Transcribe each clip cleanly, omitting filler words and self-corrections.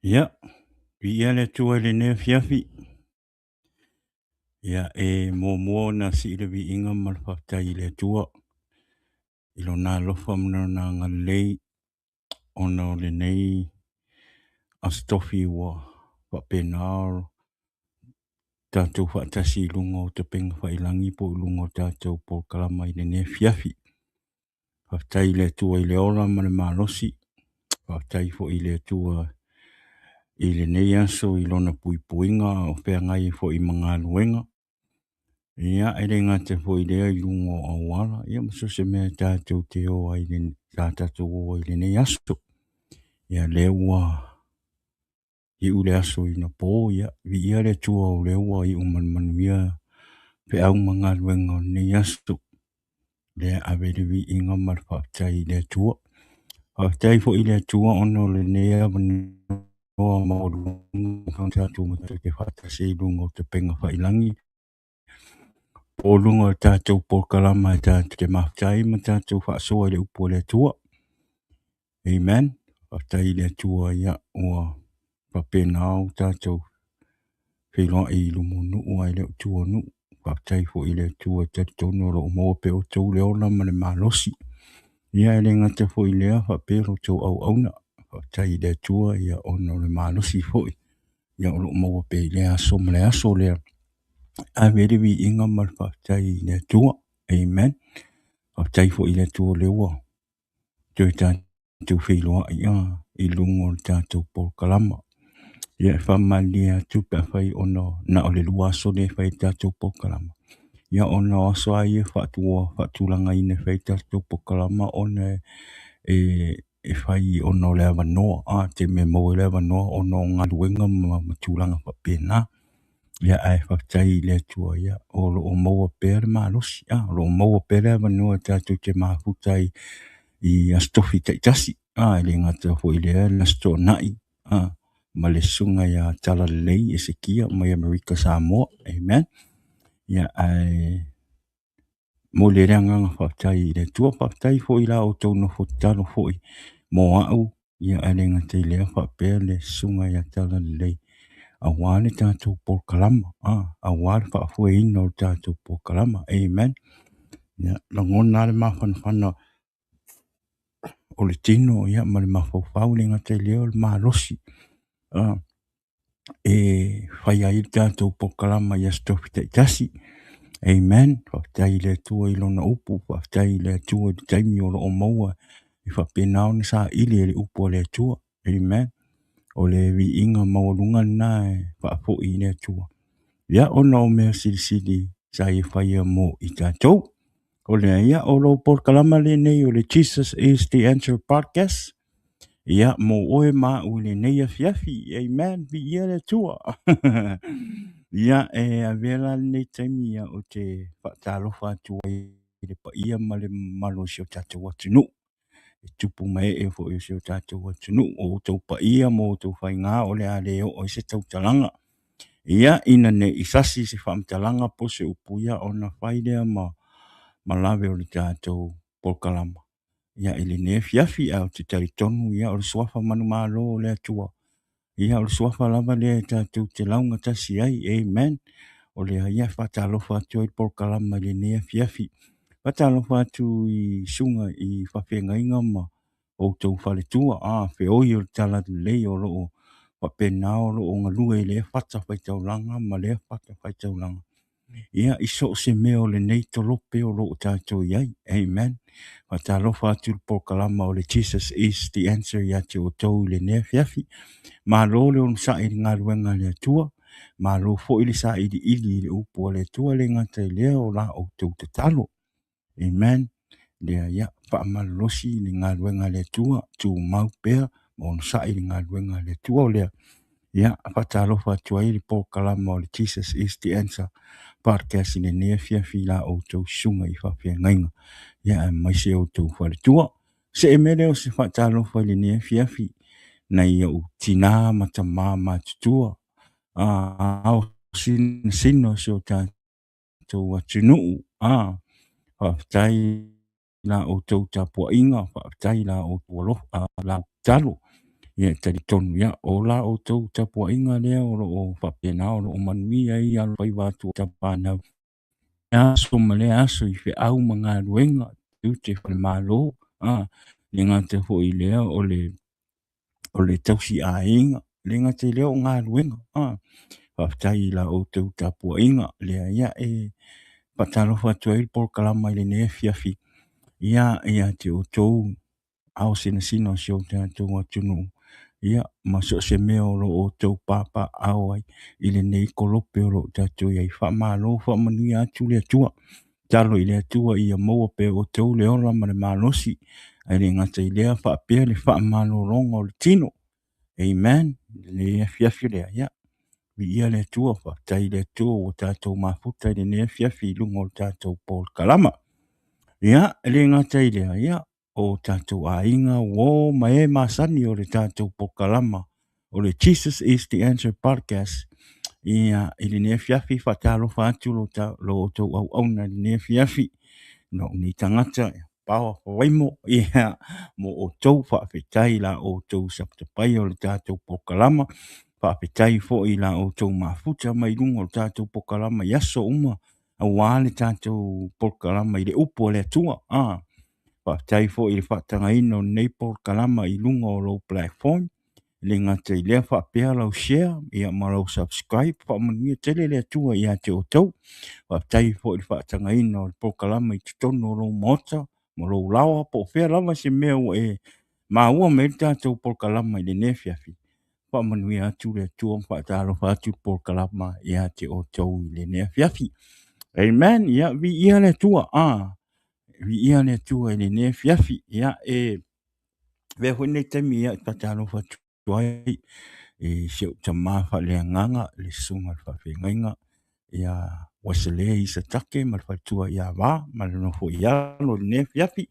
Ia, viia le Atua i lenei afiafi. Ia, e muamua ona sii le viiga ma le faafetai i le Atua i Lona alofa ma Lona agalelei ona o lenei Aso Tofi ua faapena ona tatou faatasi i luga o upega tafailagi po o luga o tatou polokalama i lenei afiafi. Faafetai i le Atua i le ola ma le malosi. Faafetai foi i le Atua i lenei aso i Lona puipuiga o feagai ai foi ma galuega. Ia, e le gata foi i lea i luga o auala, ia ma so o se mea tatou te o ai, sa tatou o ai i lenei aso. Ia, lea ua iu le aso ina po, ia, viia le Atua o lea ua iu ma le manuia feau ma galuega o lenei aso. Lea e ave le viiga ma le faafetai i le Atua. Faafetai foi i le Atua ona o lenei avanoa maualuga tatou te faatasi ai i luga o upega tafailagi po o luga o tatou polokalama e tatou te mafuta ai ma tatou faasoa i le upu a le Atua. Amen. Faafetai i le Atua ia ua faapena ona tatou feiloai i luma o nuu ae le o tua o nuu. Faafetai foi i le Atua e talitonu o lo o maua pea outou le ola ma le malosi. Ia e le gata foi i lea faapea lo outou auauna. Faafetai i le Atua ia ona o le malosi foi ia o lo o maua pea i lea aso ma le aso lea. Ave ai le viiga ma le faafetai i le Atua. Amen. Faafetai foi i le Atua o lea ua toe tatou feiloai i luga o le tatou polokalama. Ia e faamalie atu pe afai ona na o le 2 aso lea e fai ai le tatou polokalama. Ia ona o aso lava ia faatulagaina e fai ai le tatou polokalama ona e fai ona o le avanoa, taimi e maua ai le avanoa ona o galuega ma tulaga faapena. Ia ae faafetai i le Atua ia o lo o maua pea le malosi, o lo o maua pea le avanoa e tatou te mafuta ai i Aso Tofi taitasi. E le gata foi i lea le Aso Toonai ma le susuga ia Talalelei Esekia mai Amerika Samoa. Amen. Ia ae momoli ai le agaga faafetai i le Atua. Faafetai foi i la outou nofo tatalo foi mo au, ia ae le gata i lea faapea le susuga ia Talalelei aua le tatou polokalama, aua le faafoeina o le tatou polokalama. Amen. Ia, lagona lava le mafanafana o le tino ia, ma le mafaufau, e le gata i lea o le malosi e fai ai le tatou polokalama i Aso Tofi taitasi. Amen. Faafetai i le Atua i Lona upu, faafetai i le Atua i le taimi o lo o maua e faapena ona saili e le upu a le Atua. Amen. O le viiga maualuga lena e faafoi i le Atua. Ia, ona o mea silisili sa ia faia mo i tatou. O lea ia, o lou polokalama lenei o le Jesus is the Answer Podcast. Ia, mo oe ma au i lenei afiafi. Amen. Viia le Atua. Ia, e avea la lenei taimi ia ou te faatalofa atu ai i le paia ma le mamalu o si o tatou atunuu. E tupu ma ee foi o si o tatou atunuu. O outou paia ma outou faiga o le a le oo ai se tautalaga. Ia, ina ne i sasi se faamatalaga po o se upu ia ona fai lea ma lave o le tatou polokalama. Ia, i lenei afiafi, ae ou te talitonu ia o le suafa manumalo o le Atua. Ia, o le suafa lava lea e tatou te laugatasi ai. Amen. O lea ia e faatalofa atu ai le polokalama i lenei afiafi. Faatalofa atu i susuga i faafeagaiga ma outou faletua, feoi o le talalelei o lo o faapena o lo o galue i lea fatafaitaulaga ma lea fatafaitaulaga. Ia, i so o se mea o lenei tolope o lo o tatou i ai. Amen. Faatalofa atu le polokalama o le Jesus is the Answer ia te outou i lenei afiafi. Malo le onosai i le galuega a le Atua. Malo foi le sailiili i le upu a le Atua, e le gata i lea o la outou tatalo. Amen. Lea ia, faamalolosi le galuega a le Atua, tumau pea ma onosai le galuega a le Atua. O lea, ia, faatalofa atu ai le polokalama o le Jesus is the Answer Podcast i lenei afiafi i la outou susuga i faafeagaiga, ia, aemaise outou faletua. See mea lea o se faatalofa i lenei afiafi nai ou tinā ma tamā matutua, ao sinasina o si o tatou tatou atunuu. Faafetai i la outou tapuaiga, faafetai i la outou alofa, la tatalo. Ia, e talitonu, ia, o la outou tapuaiga lea o lo o faapena o lo o manuia ai alofaiva atu o tapanau aso ma lea aso i feau ma galuega, tiute faale-Malo, a, le gata foi i lea o le o le tausi aiga, le gata i lea o galuega, a, faafetai i la outou tapuaiga lea, ia, e faatalofa atu ai le polokalama i lenei afiafi, ia, ia te outou ao sinasina o si o tatou atunuu, ia, ma so o se mea o lo o outou papaaao ai i lenei kolope o lo o tatou i ai. Faamalo, faamanuia atu le Atua. Tatalo i le Atua ia maua pea e outou le ola ma le malosi, ae le gata i lea, faapea le faamalologa o le tino. Amen. I lenei afiafi lea, ia, viia le Atua, faafetai i le Atua ua tatou mafuta i lenei afiafi i luga o le tatou polokalama. Ia, e le gata i lea, ia, o tatou aiga, uo ma e masani o le tatou polokalama o le Jesus is the Answer Podcast. Ia, i lenei afiafi, faatalofa atu lo, ta, lo outou auauna i lenei afiafi. Lou nei tagata, Power Faraimo, ia, mo outou, faafetai la outou sapatapaia o le tatou polokalama. Faafetai foi i la outou mafuta mai luga o le tatou polokalama i aso uma, aua le tatou polokalama i le upu a le Atua. Ah, faafetai foi i le faatagaina o lenei polokalama i luga o lou platform. E le gata i lea, faapea lau share ia ma lau subscribe. Faamanuia tele le Atua ia te outou. Faafetai foi i le faatagaina o le polokalama i totonu o lou maota ma lou laoa, po o fea lava se mea ua e maua mai ai le tatou polokalama i lenei afiafi. Faamanuia atu le Atua ma faatalofa atu le polokalama ia te outou i lenei afiafi. Amen. Ia, viia le Atua. Ah, viia le Atua i lenei afiafi. Ia, e avea foi lenei taimi ia e faatalofa atu ai i si ou tama faaleagaga, le susuga i le faafeagaiga ia Ueselē Isatake ma le faletua ia Va ma le nofo i alo i lenei afiafi.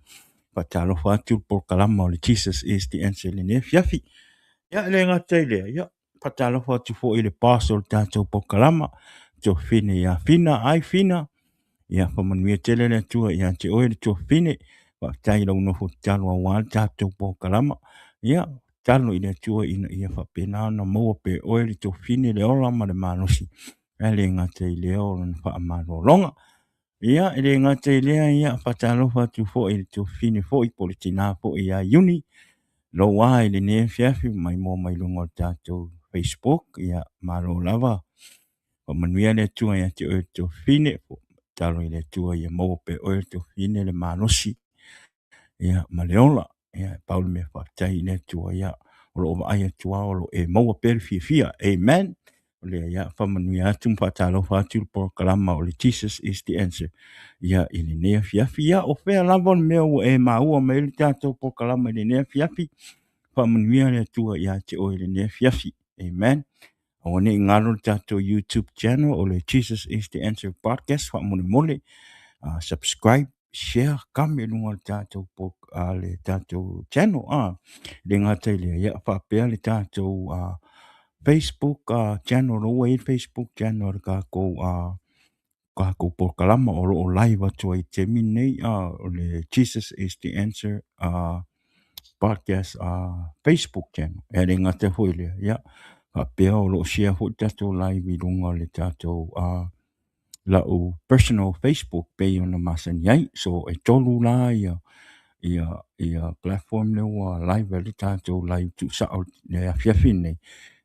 Faatalofa atu le polokalama o le Jesus is the Answer i lenei afiafi. Ia, e le gata i lea, ia, faatalofa atu foi i le boss o le tatou polokalama, Tuafafine ia Fina, ai Fina, ia faamanuia tele le Atua ia te oe le Tuafafine. Faafetai i lau nofo tatalo aua le tatou polokalama. Ia, tatalo i le Atua ina ia faapena ona maua pea e oe le Tuafafine le ola ma le malosi, ae le gata i lea o lona faamalologa. Ia, e le gata i lea, ia, faatalofa atu foi i le tuafafine foi po o le tina foi ia Iuni, loua i lenei afiafi maimoa mai luga o le tatou Facebook. Ia, malo lava. Faamanuia le Atua ia te oe le tuafafine. Tatalo i le Atua ia maua pea e oe le tuafafine le malosi, ia, ma le ola. Ia, pau le mea faafetai i le Atua, ia, o lo o vaai atu lava o lo o e maua pea le fiafia. Amen. O lea, ia, faamanuia atu ma faatalofa atu le polokalama o le Jesus is the Answer, ia, i lenei afiafi. Ia, o fea lava o le mea ua e maua mai ai le tatou polokalama i lenei afiafi, faamanuia le Atua ia te oe i lenei afiafi. Amen. Aua ne i galo le tatou YouTube channel o le Jesus is the Answer Podcast, faamolemole, subscribe, share, kame i luga o le tatou, le tatou channel. Le gata i lea, ia, faapea le tatou Facebook channel, o ua i ai le Facebook channel a le tatou, tatou polokalama o lo o live atu ai i le taimi lenei, o le Jesus is the Answer Podcast Facebook channel. E le gata foi i lea, ia, faapea o lo o share foi le tatou live i luga o le tatou lau personal Facebook pei ona masani ai. So e tolu la ia ia ia platform lea ua live ai le tatou live tuusao i le afiafi lenei,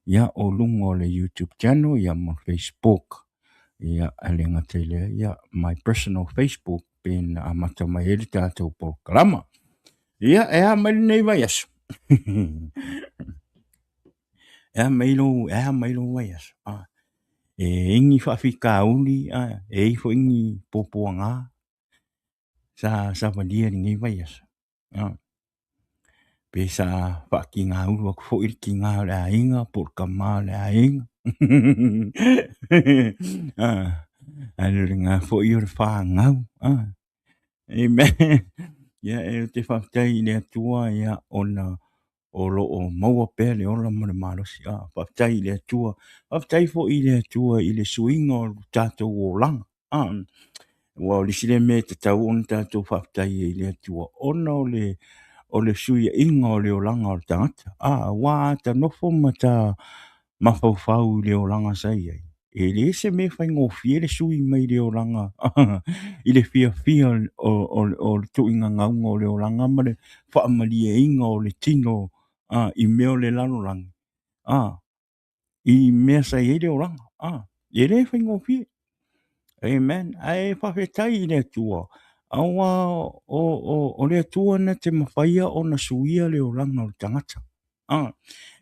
ia o luga o le YouTube channel ia ma Facebook. Ia, e le gata i lea, ia my personal Facebook pei ona amata mai ai le tatou polokalama. Ia, e a mai lenei vaiaso? E a mai lou, e a mai lou vaiaso? Ah, e i ai ni faafitauli, ah, e i ai foi ni puapuaga sa savalia i lenei vaiaso. Ah, pe sa faatigaulu atu foi le tiga o le aiga po o le tama o le aiga. Ah, ae o lena foi o le fanau. Ah, amen. Ia, e te faafetai i le Atua, ia, ona o lo o maua pea le ola ma le malosi. Ah, faafetai i le Atua. Faafetai foi i le Atua i le suiga o le tatou olaga. Ah, aua o le isi lea mea e tatau ona tatou faafetai ai i le Atua, ona o le o le fesuiaiga o le olaga o le tagata. Aua a ta nofo ma ta mafaufau i le olaga sa i ai, e le se mea faigofie le sui mai le olaga i le fiafia o le tuuigagauga o le olaga ma le faamalieina o le tino i mea o le lalolagi, i mea sa i ai le olaga. E le faigofie. Amen. Ae faafetai i le Atua, aua o le Atua na te mafaia ona suia le olaga o le tagata.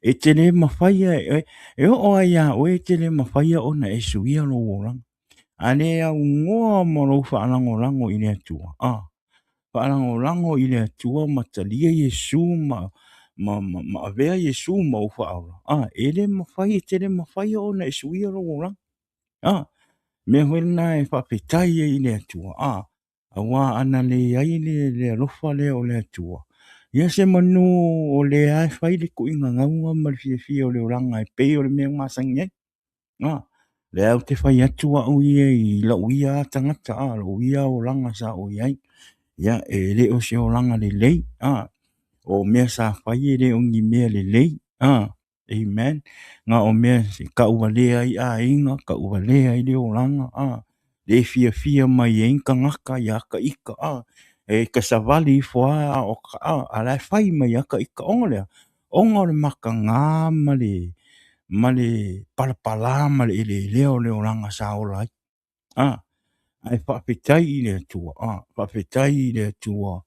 E te le mafaia, e oo lava ia oe e te le mafaia ona e suia lou olaga. A le aunoa ma lou faalagolago i le Atua, faalagolago i le Atua ma talia Iesu ma avea Iesu ma ou faaola, e le mafai, e te le mafaia ona e suia lou olaga. Mea foi lena e faafetai ai i le Atua, aua ana leai le alofa lea o le Atua, ia semanu o lea lava e fai le tuuigagauga ma le fiafia o le olaga e pei o le mea e masani ai. Lea ou te fai atu au ia i lou ia lava tagata, lou ia olaga sa ou i ai. Ia, e le o se olaga lelei, o mea sa fai e le o ni mea lelei. Amen. Na o mea e tauvalea ai aiga, tauvalea ai le olaga, le fiafia mai ai ni tagata ia ta ita, e ta savali ifo lava a o la e fai mai lava ta ita. Ona o le a? Ona o le mataga ma le palapala ma le eleelea o le olaga sa ola ai. Ae faafetai i le Atua, faafetai i le Atua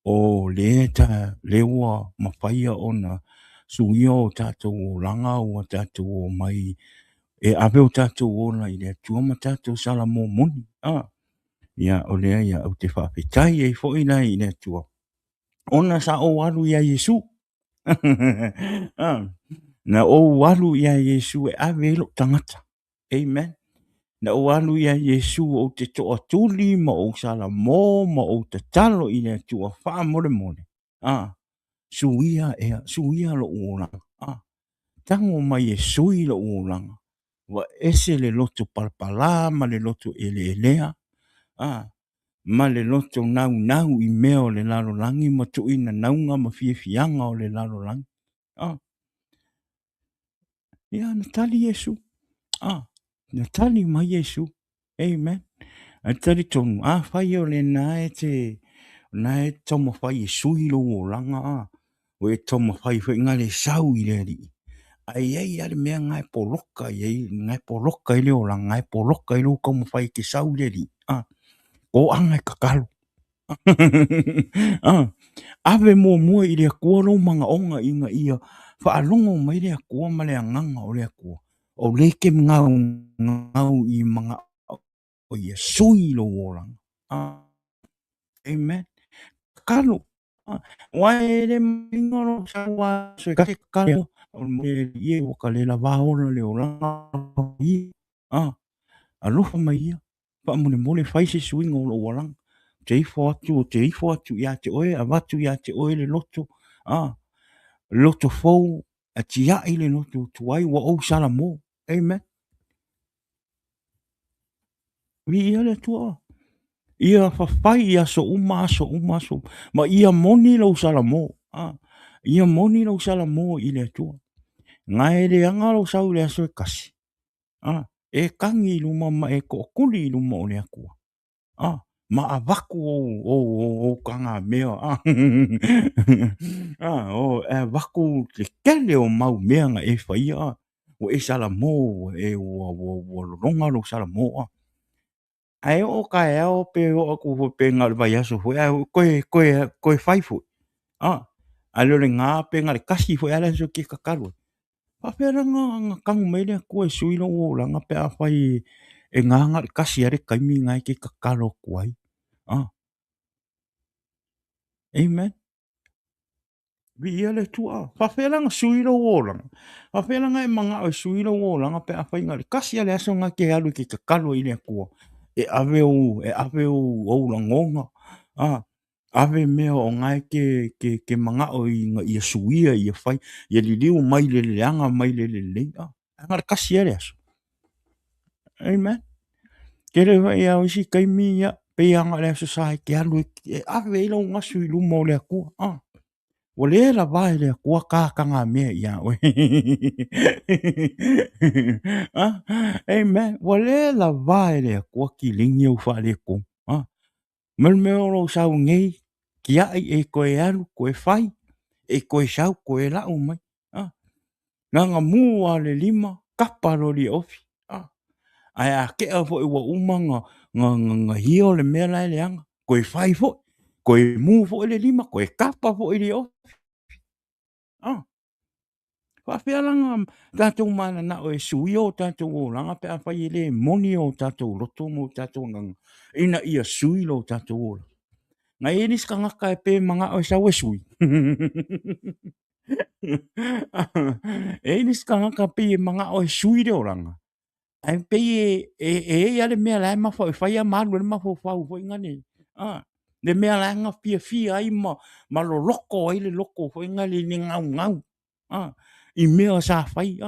o lea ua mafai ona suia o tatou olaga ua tatou omai e ave o tatou ola i le Atua ma tatou salamo moni. Ia, o lea ia ou te faafetai ai foi la i le Atua, ona sa ou alu ia Iesu. Na ou alu ia Iesu e ave ai lou tagata. Amen. Na ou alu ia Iesu ou te toatuli ma ou salamo ma ou tatalo i le Atua faamolemole. Suia ea, suia lou olaga. Tago mai e sui lou olaga. Ua ese le loto palapala ma le loto eleelea. Ma le loto naunau i mea o le lalolagi ma tuuina nauga ma fiafiaga o le lalolagi. Ia, na tali Iesu. Na tali mai Iesu. Amen. Ae talitonu, afai o lena e te, na e taumafai e sui lou olaga, ua e taumafai foi na le sau i le Alii, ae i ai lava le mea na e poloka i ai, na e poloka ai le olaga, na e poloka ai lou taumafai e te sau i le Alii, toaga e tatalo. Ave muamua i le Atua lou manaoga ina ia faalogo mai le Atua ma le agaga o le Atua, o lea e te gaugau i manao ia sui lou olaga. Amen. Tatalo. Aua e le manino lou sau aso e tasi tatalo ia ua ta le lava ola le olaga ia. Alofa mai ia. Faamolemole fai se suiga o lou olaga. Ou te ifo atu, ou te ifo atu ia te oe, avatu ia te oe le loto, loto fou, e tiai le loto tuai, ua ou salamo. Amen. Viia le Atua. Ia fafai i aso uma, aso uma, aso uma. Ma ia moni lou salamo. Ia moni lou salamo i le Atua. Na e leaga lou sau i le aso e tasi. E tagi i luma ma e tootuli i luma o le Atua. Ma avatu ou tagamea. E avatu le tele o mau mea na e faia. Ua e salamo, ua lologa lou salamo. Ae oo taeao pe oo atu foi pe na o le vaiaso foi, ae toe fai foi. Ae le o lena pe na o le tasi foi lava le aso e te tatalo ai. Faapefea la ona tago mai le Atua e sui lou olaga pe afai e na na o le tasi lava le taimi lena e te tatalo atu ai. Amen. Viia le Atua. Faapefea la ona sui lou olaga? Faapefea la ona e manao e sui lou olaga pe afai na o le tasi lava le aso lena e te alu e te tatalo ai i le Atua e ave ou lagona, ave mea o na e te manao ina ia suia, ia fai, ia liliu mai le leaga mai le lelei. Ae na o le tasi lava le aso. Amen. Tele foi lava o isi taimi, ia, pei lava na o le Aso Sa e te alu e ave ai lau gasu i luma o le Atua. Ua le lavā e le Atua ka tagamea iā oe. Amen. Ua le lavā e le Atua kiligi ou faaletonu. Ma le mea o lo o sau nei, tiai e toe alu, toe fai, e toe sau, toe lau mai. Na ona mu lava o le lima, tapa loa le ofi. Ae a tea foi ua uma ona io le mea la e leaga, toe fai foi, toe mu foi le lima, toe tapa foi i le ofi. Faapefea la ona tatou mananao e suia o tatou olaga pe afai e le moni o tatou loto ma o tatou agaga ina ia sui lo tatou olaga. Na i ai le isi tagata e pe manao e sau e sui. E i ai le isi tagata pei e manao e sui le olaga, ae pei e i ai lava le mea la e e fai lava ma alu ai le mafaufau foi lea, le mea la e fiafia ai ma loloto ai le loto foi lea i le naunau i mea sa fai.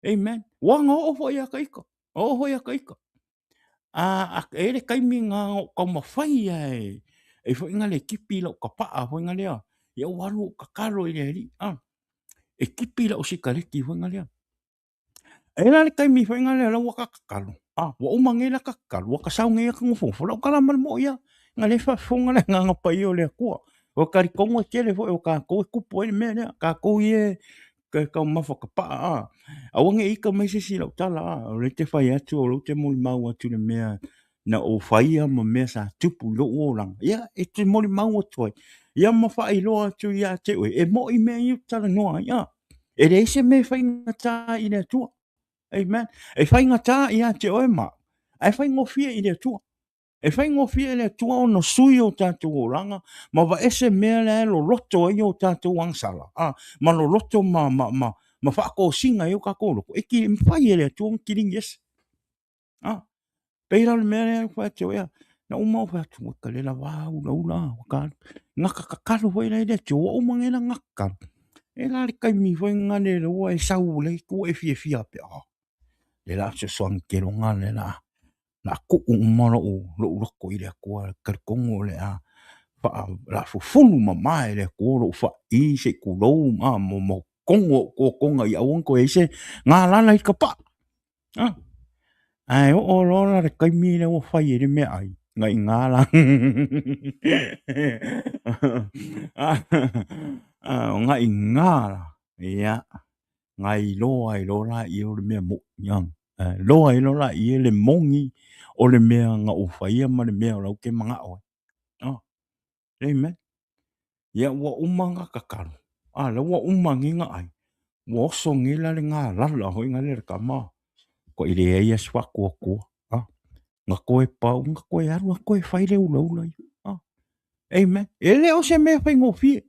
Amen. Ua na oo foi ia te ita, oo foi ia te ita. A e i ai le taimi na ou taumafai lava e foi na le tipi lau tapaa foi na lea, ia ou alu ou tatalo i le Alii, e tipi lau sikaleti foi na lea. E i ai la le taimi foi na lea ua ta tatalo, ua uma nei la ta tatalo, ua ta sau nei ta nofonofo, o lau tala ma le moi lava, na lea e faafofoga le Agaga Paia o le Atua. Ou te talitonu e tele foi o tatou e tupu ai le mea lea, tatou ia e taumafa tapaa, aua ne i ita mai se isi i lau tala, o lea ou te fai atu o lea ou te molimau atu i le mea na ou faia ma mea sa tupu i lou olaga, ia e te molimau atu ai, ia ma faailoa atu ia te oe, e moi mea ia ou te talanoa ai, e leai se mea e faigata i le Atua. Amen. E faigata ia te oe ma au, ae faigofie i le Atua. E faigofie i le Atua ona sui o tatou olaga ma vaese mea la e loloto ai o tatou agasala, ma loloto ma faatosina ai o tatou loto. E mafai e le Atua ona kiligi ese. Pei la o le mea lea ou fai atu ai, na uma ou fai atu, ua ta le lava ulaula, ua ta alu. Na ta tatalo foi la i le Atua, ua uma nei la ona tatalo. E la le taimi foi lea ua e sau lea ua e fiafia faapea, oh, lea o le a fesoasoani tele ona lea o le a tuu uma lou loto i le Atua, e talitonu o le a fufulu mama e le Atua lou faai se i tulou ma totonu o ou totoga ia aua ne i toe i ai se galala i le tapaa. Ae oo loa la le taimi lea ua fai ai le meaai, na i ina la. O na i ina la, ia, na iloa ai loa laia o le mea moni, iloa ai loa laia le moni o le mea na ou faia ma le mea o la ou te manao ai. Amen. Ia ua uma ona tatalo, a lea ua uma nei ona ai, ua oso nei la le galala foi lea le tama, matuai leai lava se faatuatua, a, na toe pau, na toe alu lava toe fai le ulaula ia. A, amen. E le o se mea faigofie.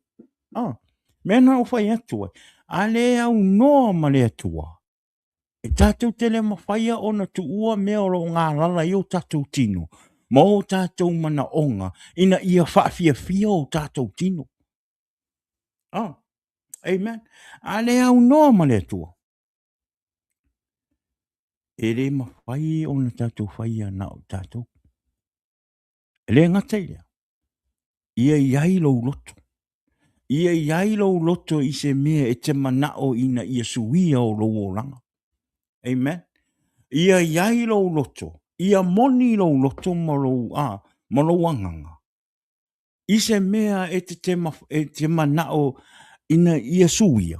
A, mea na ou fai atu ai, a le aunoa ma le Atua, E tatou te le mafaia ona tuua mea o lo o galala ai o tatou tino ma o tatou manaoga ina ia faafiafia o tatou tino. Oh, amen. A le aunoa ma le Atua, e le mafai ona tatou faia na o tatou. E le gata i lea, ia i ai lou loto. Ia i ai lou loto i se mea e te manao ina ia suia o lou olaga. Amen. Ia i ai lou loto, ia moni lou loto ma lou, a, ma lou agaga. I se mea e te, e te manao ina ia suia,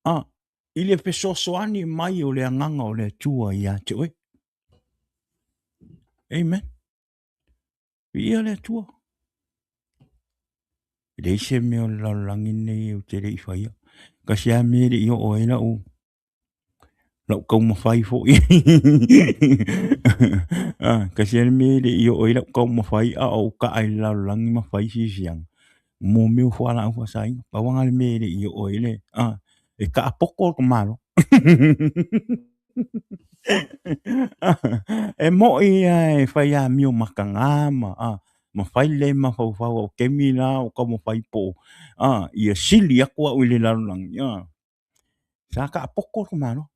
a, i le fesoasoani mai o le agaga o le Atua ia te oe. Amen. Viia le Atua. E leai se mea o le lalolagi lenei ou te le i faia. Kasi lava mea e le i oo ai lau lau taumafai foi. Ah, kasi lava le mea e le i oo ai lau taumafai a o ou kaa i le lalolagi ma fai fiafiaga. Mo mea o fualaau faasaina. Pau lava le mea e le i oo ai le, ah, e kaa poto le tamaloa. E moi lava e fai amio mataga ma, ma fai le mafaufau au taimi la o taumafai po o, ia sili atu au i le lalolagi, sa taapoto le tamaloa.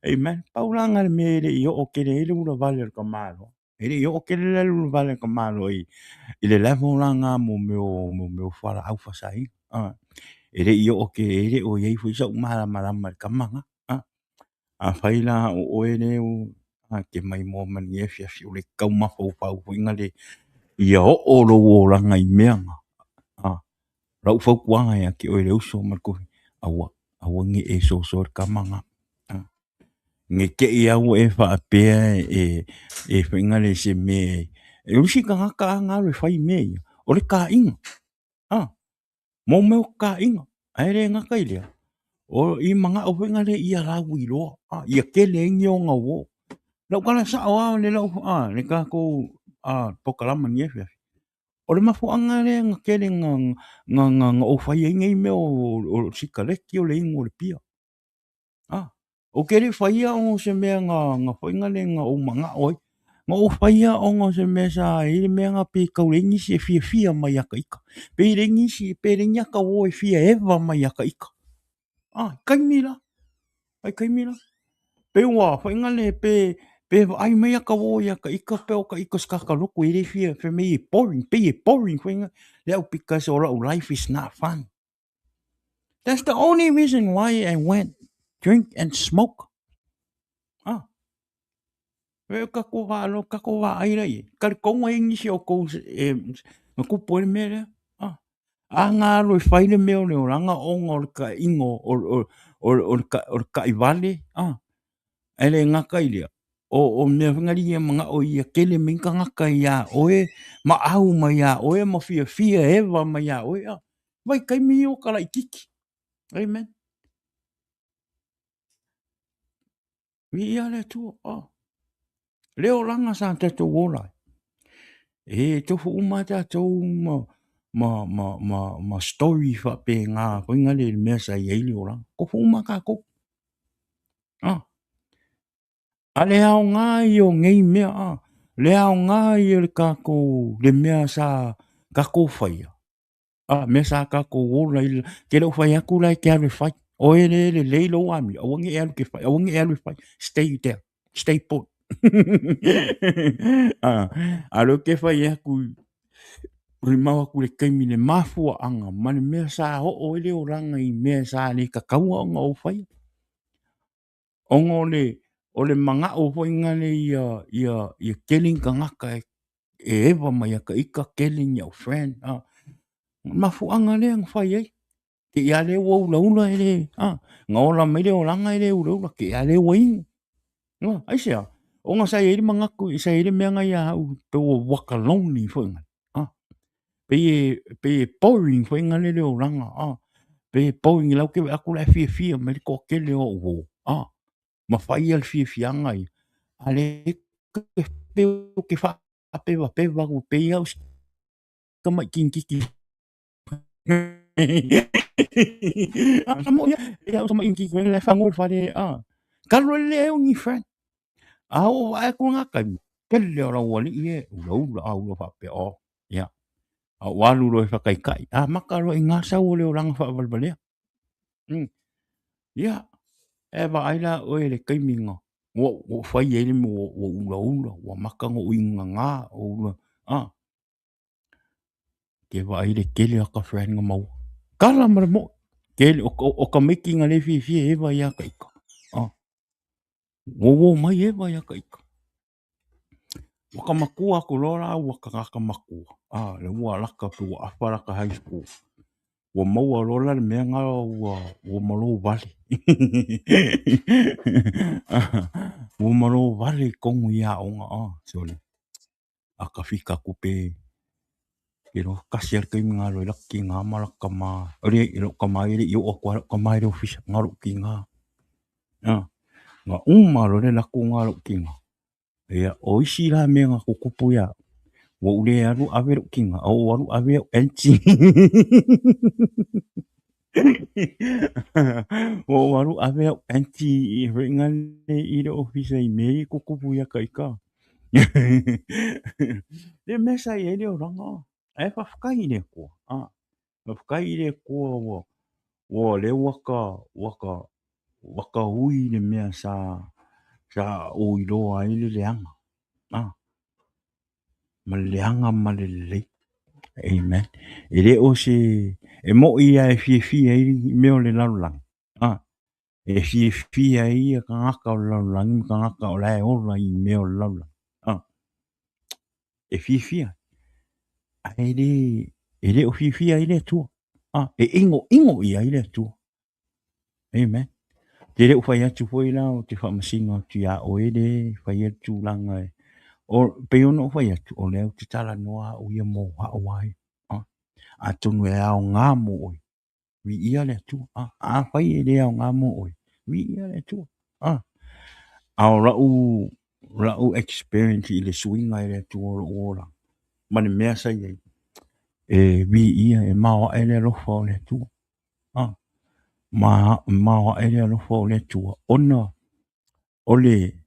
Amen. Pau la lena o le mea e le i oo tele ai le ulavale o le tamaloa. E le i oo tele le alu vale a ka Malo i le level la na mo mea o fualaau faasaina. E le i oo tele, e le o i ai foi sou malamalama i le tama lena. Afai la o oe lea e te maimoa mai lenei afiafi, o le tau mafaufau foi lea ia oo lou olaga i mea na, o lau fautuaga ia te oe le uso ma le tuafafine, aua, aua ne i e soso i le tama lena. Ne i te i lava ua e faapea e fai na se mea, o isi tagata a na alu e fai mea ia, o le taina, mo mea o taina. Ae le gata i lea, o i manao foi lea ia lauiloa, ia tele ai ni ona uo. O lau tala sao lava le tatou polokalama i lenei afiafi, o le mafuaaga lea na tele na ou fai ai nei mea o sikaleti o le inu o le pia. Ou te le i faia ona o se mea na foi lea na ou manao ai. Na ou faia ona o se mea sa i ai le mea na pei e tau leai nisi e fiafia mai ia ta ita. Pei e leai nisi, pe leai ni ata uo e fia eva mai ia ta ita. Taimi la, ai taimi la. Pei ua foi lea pe pe vaai mai ata uo ia ta ita pe o ta ita o se tagata lotu e le fia, fai mai e boring, pei e boring foi lea because o lau life is not fun. That's the only reason why I went drink and smoke. E tatou vaalo, tatou vaai la i ai. Talitonu ai nisi o outou e na tupu ai le mea lea. A na alu e fai le mea o le olaga ona o le taaiga o le taivale, ae le gata i lea, o mea foi na ia manao ia tele mai tagata ia oe, maau mai ia oe ma fiafia eva mai ia oe. Vaitaimi ia o ta laitiiti. Amen. Viia le Atua. Le olaga sa tatou ola ai. E tofu uma tatou ma story faapena foi na le mea sa i ai le olaga. Tofu uma tatou. A le aoga ia o nei mea, le aoga ia o le tatou, le mea sa tatou faia, mea sa tatou ola i le, te le o fai atu la e te alu e fai. Oe le lelei lou amio, aua ne i e alu e fai, aua ne i e alu e fai. Stay there, stay put. A lea ou te fai atu, limau atu i le taimi le mafuaaga ma le mea sa oo ai le olaga i mea sa le tataua ona ou faia. Ona o le, o le manao foi lea ia tele ni tagata e eva mai ia ta ita, tele ni au friend. Mafuaaga lea na fai ai. Te i a lea ua ulaula e le, na ola mai le olaga e le ulaula, te i a lea ua inu. Aisea? Ona sa i ai le manatu, sa i ai le mea na ia au, pe ua waka lonely foi na. Pei e boring foi na le olaga. Pei e boring lau te vaai atu la e fiafia mai le toatele o au uo. Ma fai ia le fiafiaga ia. A lea pei ou te faapevapeva atu, pei au si tamai kinititi. Talu ai le leai o ni friend. A oo vaai atu lena taimi, tele o lau alii e ulaula a ula faapea, oh, ia. A ua alu loa e faataitai, amata loa i ina sau o le olaga faavalevalea. Ia, e vaai la oe i le taimi na ua fai ai le mea ua ulaula, ua amata ona ou inugana, ua ula, Ke vaai i le tele o aka friend na maua. Kala ma le moʻo. Tele, o tamaiti na le fiafia e eva ia ka ika. Ua uo mai eva ia ka ika. Ua ka matua aku loa la ua tagata matua. Le ua laka pe ua afa laka high school. Ua maua loa la le mea na ua malo vale. Ua malo vale i tonu i aoga. Sole. A ka fika atu pe ke loa kasi a le taimi na alu ai laka kina ma laka tama, le lou tama ia e le i oo atu lava lou tama i le ofisa, na o lou kina. Na uma loa le alu atu lena o lou kina, ia o isi la mea na tutupu ia au, ua ou le alu ave lou kina, a ua ou alu ave au panti. Ua ou alu ave au panti i le ofisa i mea ia e tutupu ia ta ita. Le mea sa i ai le olaga, ae faafetai i le Atua. Faafetai i le Atua ua ua lea ua ka ua ka ua ka ui le mea sa ou iloa ai le leaga. ma le leaga ma le lelei. Amen. E le o se, e moi lava e fiafia ai mea o le lalolagi, a, e fiafia ai ia tagata o le lalolagi ma tagata o la e ola i mea o le lalolagi, a, e fiafia ai, ae le, e le o fiafia ai le Atua, a, e inoino i ai le Atua. Amen. Te le o fai atu foi la ou te faamasino atu iā oe le faia le tulaga e, o, pei ona ou fai atu, o lea ou te talanoa au ia mo au lava ia. Atonu e aoga mo oe, viia le Atua. Afai e le aoga mo oe, viia le Atua. A o lau experience i le suiga e le Atua o lou olaga ma le mea sa i ai, e viia, e maoae le alofa o le Atua. Ma maoae le alofa o le Atua ona o le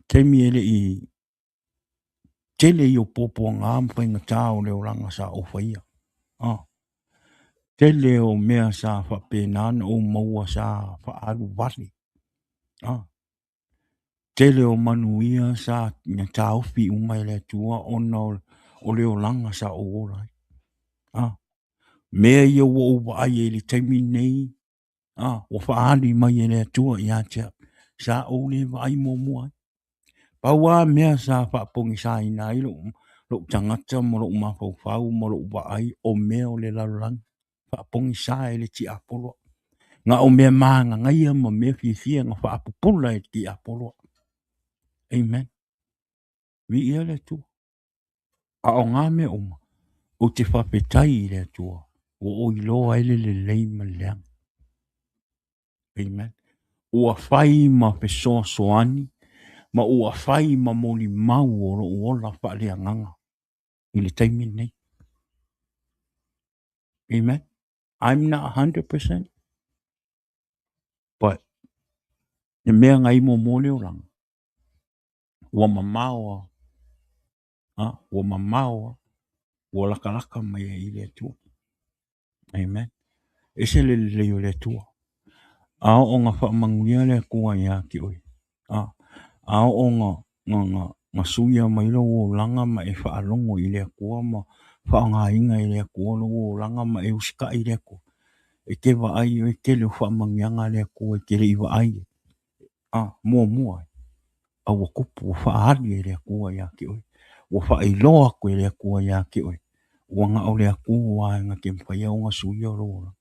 taimi e le i tele ia o puapuaga ma faigata o le olaga sa ou faia. Tele o mea sa faapena ona ou maua sa faaalu vale. Tele o manuia sa taofi uma e le Atua ona o le olaga sa ou ola ai. Mea ia ua ou vaai ai i le taimi lenei, ua faaali mai e le Atua ia te au, sa ou le vaai muamua ai. Pau lava mea sa faapogisaina ai lou tagata ma lou mafaufau ma lou vaai, o mea o le lalolagi, faapogisa e le tiapolo. Na o mea magagaia ma mea fiafia na faapupula e le tiapolo. Amen. Viia le Atua. A o ngā mea uma, ou te faafetai i le Atua, ua ou iloa ai le lelei ma le leaga. Amen. Ua fai ma fesoasoani, ma ua fai ma molimau o lou ola faaleagaga i le taimi lenei. Amen. I'm not 100%, but le mea na i muamua le olaga, ua mamao a, ua mamao a, ua latalata mai ai i le Atua. Amen. Ese le lelei o le Atua. A oo na faamanuia le Atua ia te oe, a oo na suia mai lou olaga ma e faalogo i le Atua ma faaaogaina e le Atua lou olaga ma e usitai i le Atua, e te vaai oe tele o faamanuiaga a le Atua e te le i vaai muamua ai, a ua tupu, ua faaali e le Atua ia te oe, ua faailoa atu e le Atua ia te oe, ua na o le Atua na te mafaia ona suia lou olaga.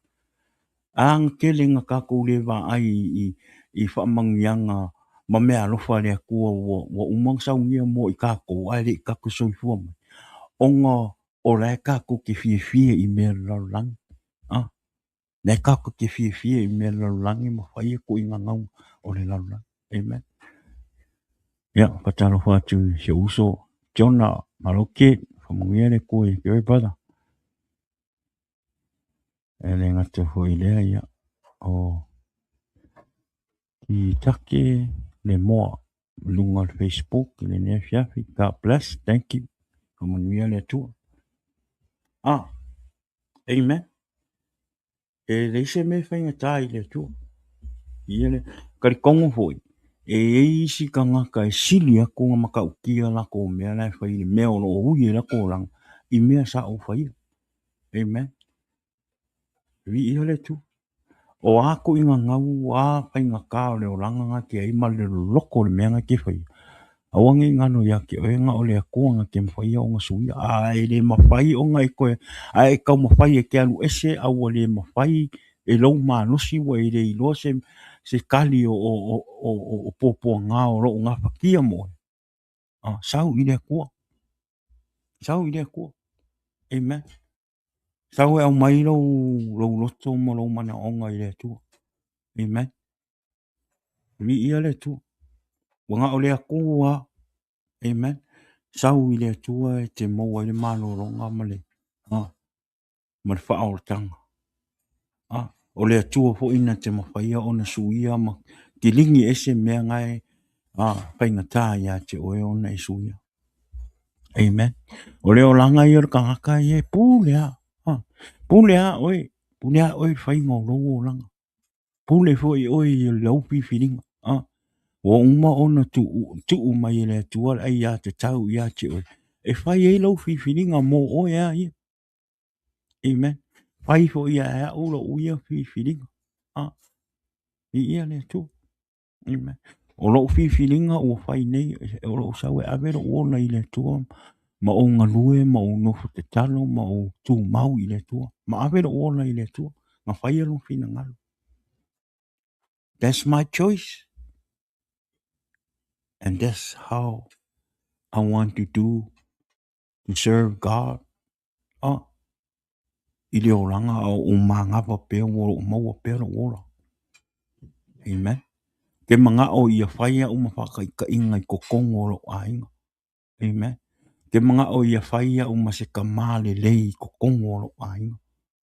A na tele na tatou le vaai i faamanuiaga ma mea alofa a le Atua ua uma ona saunia mo i tatou ae le i tatou soifua mai, ona o la e tatou te fiafia i mea o le lalolagi. La e tatou te fiafia i mea o le lalolagi ma fai tuuaiga gauga o le lalolagi. Amen. Ia, faatalofa atu i si ou uso Jonah Maloke, faamanuia le Atua ia te oe, brother. E le gata foi i lea, ia, o Kitake le moa luga o le Facebook i lenei afiafi. God bless, thank you. Faamanuia le Atua. Amen. E leai se mea e faigata i le Atua. Ia le talitonu foi, e i ai isi tagata e sili atu ona matautia latou mea la e fai i le mea o lo o ui ai latou olaga i mea sa ou faia. Amen. Viia le Atua. O a tuuaiga gau, o a faigata o le olaga na te ai ma le loloto o le mea na te faia, aua ne i galo ia te oe na o le Atua na te mafaia ona suia. A e le mafai ona e toe, a e taumafai e te alu ese, a ua le mafai e lou malosi ua e le iloa se tali o puapuaga o loo gafatia mo oe. Sau i le Atua. Sau i le Atua. Amen. Sau e aumai lou loto ma lou manaoga i le Atua. Amen. Viia le Atua. Ua na o le Atua. Amen. Sau i le Atua e te maua ai le malologa ma le faaolataga. O le Atua foi na te mafaia ona suia ma kiligi ese mea ngae faigata ia te oe ona e suia. Amen. O le olaga ia o le tagata ia e pule a. Pule a oe. Pule a oe i le faiga o lou olaga. Pule foi oe i lau filifiliga. Ua uma ona tuu mai e le Atua le aiatatau ia te oe. E fai ai lau filifiliga mo oe lava ia. Amen. Fai foi ia e au lou ia filifiliga. Ah, viia le Atua. Amen. O lou filifiliga ua fai nei, o lou sau e ave lou ola i le Atua, ma ou galue, ma ou nofo tatalo, ma ou tumau i le Atua. Ma ave lou ola i le Atua, ma faia lona finagalo. That's my choice. And that's how I want to do to serve God. Ah, i le olaga a o ou magava pea ua ou maua pea lou ola. Amen. Ke manao ia fai au ma faataitaiga i totonu o lou aiga. Amen. Ke manao ia fai au ma se tamā lelei i totonu o lou aiga.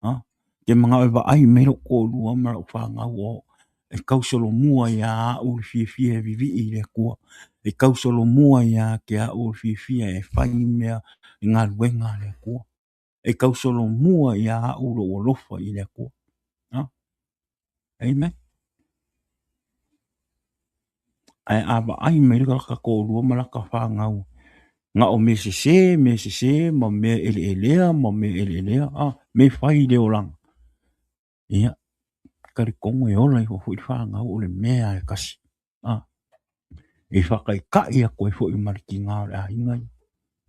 Ha? Ke manao e vaai mai lou toalua ma lau fanau o e tausolomua iā au le fiafia e vivii i le Atua. E tausolomua iā te au le fiafia e fai mea i galuega a le Atua. E tausolomua iā au lou alofa i le Atua. Ha? Amen. Ae a vaai mai le lata toalua ma lata fanau, na o mea sese, mea sese, ma mea eleelea, ma mea eleelea, a, mea fai i le olaga. Ia, talitonu e ola ifo foi le fanau o le mea e tasi. A, e faataitai atu ai foi ma le tiga o le aiga ia.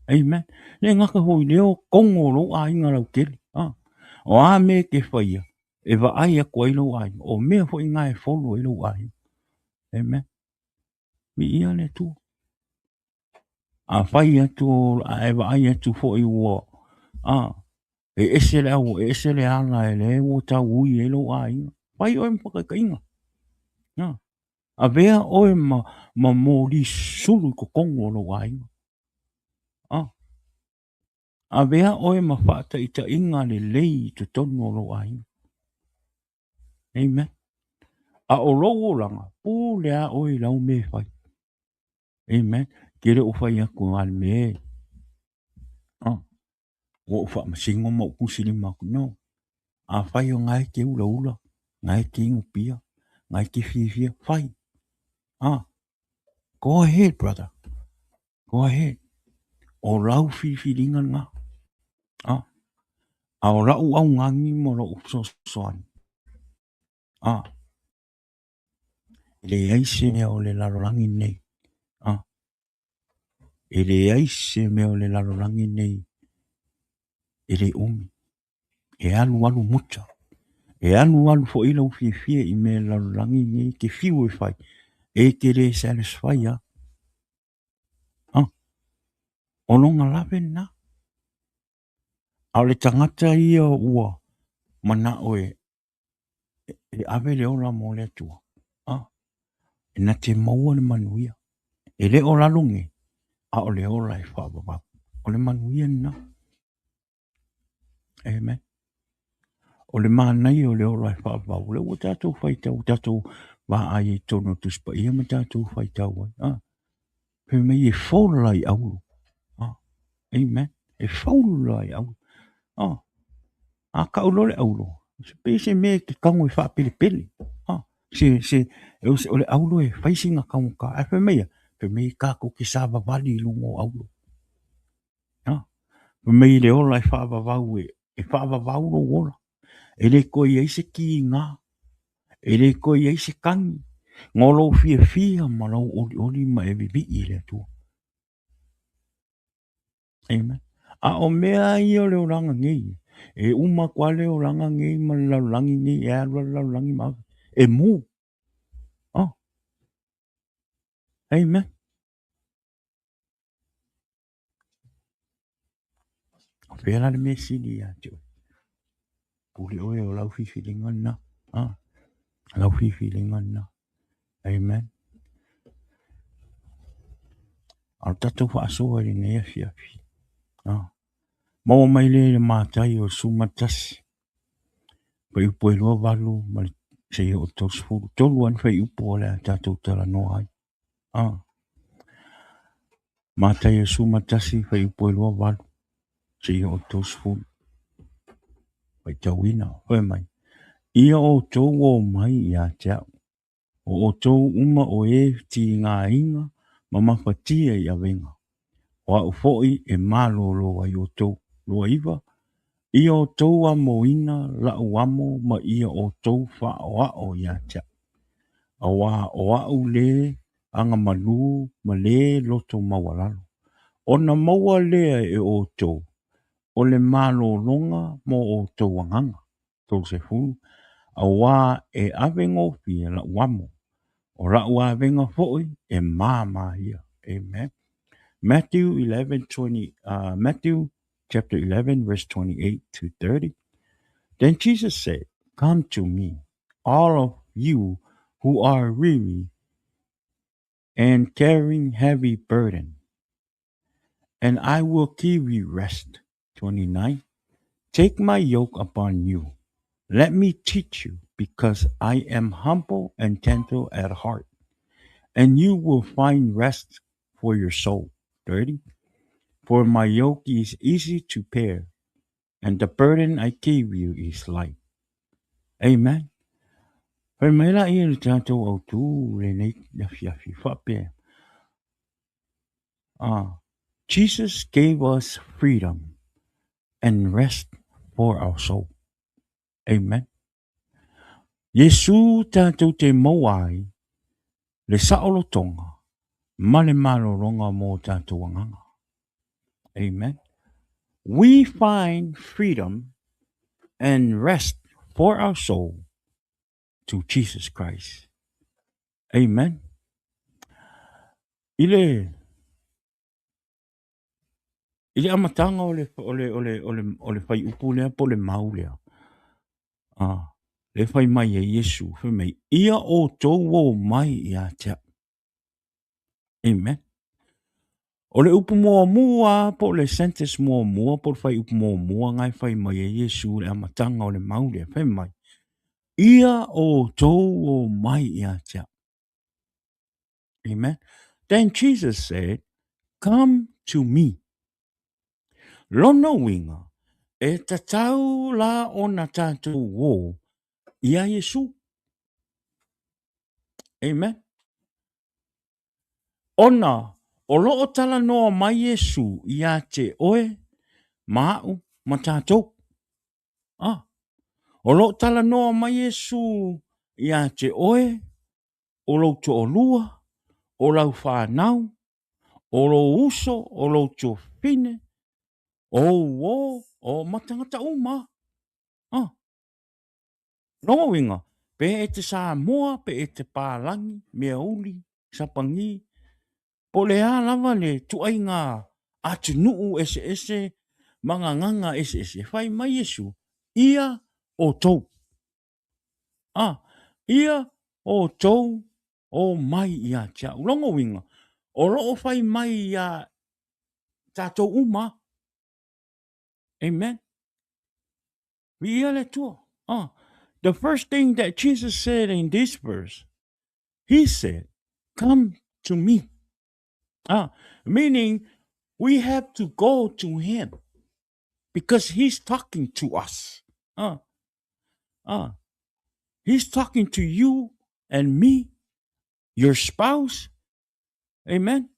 Amen. Le gata foi i lea o tonu o lou aiga lautele. A, o a mea e te faia, e vaai atu ai lou aiga, o mea foi na e folo ai lou aiga. Amen. Viia le Atua. A fai atu, a e vaai atu foi ua, a, e ese le au, e ese le ala e le ua tau ui ai lou aiga. Fai oe ma faataitaiga. A, avea oe ma moli sulu i totonu o lou aiga. A, avea oe ma faataitaiga lelei i totonu o lou aiga. Amen. A o lou olaga, pule a oe i lau mea e fai. Amen. Ke le o fai atu a le mea e. Ah, ua ou faamasino ma ou tusilima atu. No. A fai o ngā e te ula ula, ngā e te inu pia, ngā e te fiafia, fai. Ah, go ahead, brother. Go ahead. O lau filifiliga lena. Ah, a o lau augani ma lou fesoasoani. Ah, e leai se mea o le lalolagi nei. Ah, e leai se mea o le lalolagi nei e le umi. E alu alu muta. E alu alu foi lau fiafia i mea lalolagi nei te fiu e fai. E te le satisfy a. Ah, o lona lave lena. A o le tagata ia ua manao e ave le ola mo le Atua. Ah, e na te maua le manuia. E le o lalo nei, a o le ola e faavavau. O le manuia lena. Amen. O le manaia o le ola e faavavau. O le ua tatou faitau, tatou vaai i totonu o Tusi Paia ma tatou faitau ai. Ah, fai mai e fola i auro. Ah, amen. E fola i auro. Ah, a kau loa le auro, se pei se mea e te tago e faapelepele. Ah, se, se, o le auro e fai sina taugata. Ae fai mai a, fai mai tatou te savavali i luga o auro. Ah, fai mai le ola e faavavau e, e faavavau lou ola. E le toe i ai se kiga, e le toe i ai se tagi. Na o lou fiafia ma lou olioli ma e vivii i le Atua. Amen. A o mea ia o le olaga nei, e uma atu lava le olaga nei ma le lalolagi nei, e alu lava le lalolagi ma ave. E mu. Oh. Amen. O fea la le mea sili ia te oe? Pule oe o lau filifiliga lena. Ah, lau filifiliga lena. Amen. A o le tatou faasoa i lenei afiafi. Ah. Maua mai lea i le Mataio o le 11, fuaiupu e 28 ma le seia oo i le 30. Tolu lava ni fuaiupu o le a tatou talanoa ai. Ah. Mataio 11, fuaiupu e 28 seia oo i le 30. Faitauina, fai mai, Ia outou omai ia te au, o outou uma o e tigaina ma mafatia i avega, O a'u fo'i e malōlō ai outou. 29. Ia outou amoina la'u amo ma ia outou fa'aoa'o iā te a'u, auā o a'u lē agamalū ma lē loto maualalo, ona maua lea e outou o le malōlōga mo outou agaga. 30. Auā e avegofie la'u amo, o la'u avega fo'i e māmā ia. Amen. Matthew 11, 20, Matthew chapter 11, verse 28 to 30. Then Jesus said, Come to me, all of you who are weary and carrying heavy burden, and I will give you rest. 29. Take my yoke upon you. Let me teach you, because I am humble and gentle at heart, and you will find rest for your soul. 30. For my yoke is easy to bear, and the burden I give you is light. Amen. Fai mai la ia le tatou autū lenei afiafi faapea. Jesus gave us freedom and rest for our soul. Amen. Iesu tatou te maua ai le saolotoga ma le malologa mo tatou agaga. Amen. We find freedom and rest for our soul to Jesus Christ. Amen. I le I le amataga o le o le o le o le o le fuaiupu lea po o le mau lea, lea e fai mai ai Iesu, fai mai, ia outou o mai ia te au. Amen. O le upu muamua po o le sentence muamua po o le fuaiupu muamua na e fai mai ai Iesu i le amataga o le mau lea, fai mai, ia outou o mai ia te au. Amen. Then Jesus said, Come to me. Lona uiga, e tatau la ona tatou o iā Iesu. Amen. Ona o lo o talanoa mai Iesu iā te oe ma a'u ma tatou. Ah, o lo o talanoa mai Iesu iā te oe, o lou toalua, o lau fanau, o lou uso, o lou tuafafine, o ou uō, o ma tagata uma. Ah. Lona uiga, pe e te Samoa, pe e te Pālagi, Meauli, Sapagi, po o le a lava le tuaiga atunuu eseese ma gagaga eseese, fai mai Iesu, ia outou. Ah, ia outou o mai ia te a'u. Lona uiga, o lo o fai mai iā tatou uma. Amen. Viia le Atua. Ah, the first thing that Jesus said in this verse, he said, come to me. Ah, meaning we have to go to him because he's talking to us. Ah, he's talking to you and me, your spouse, amen,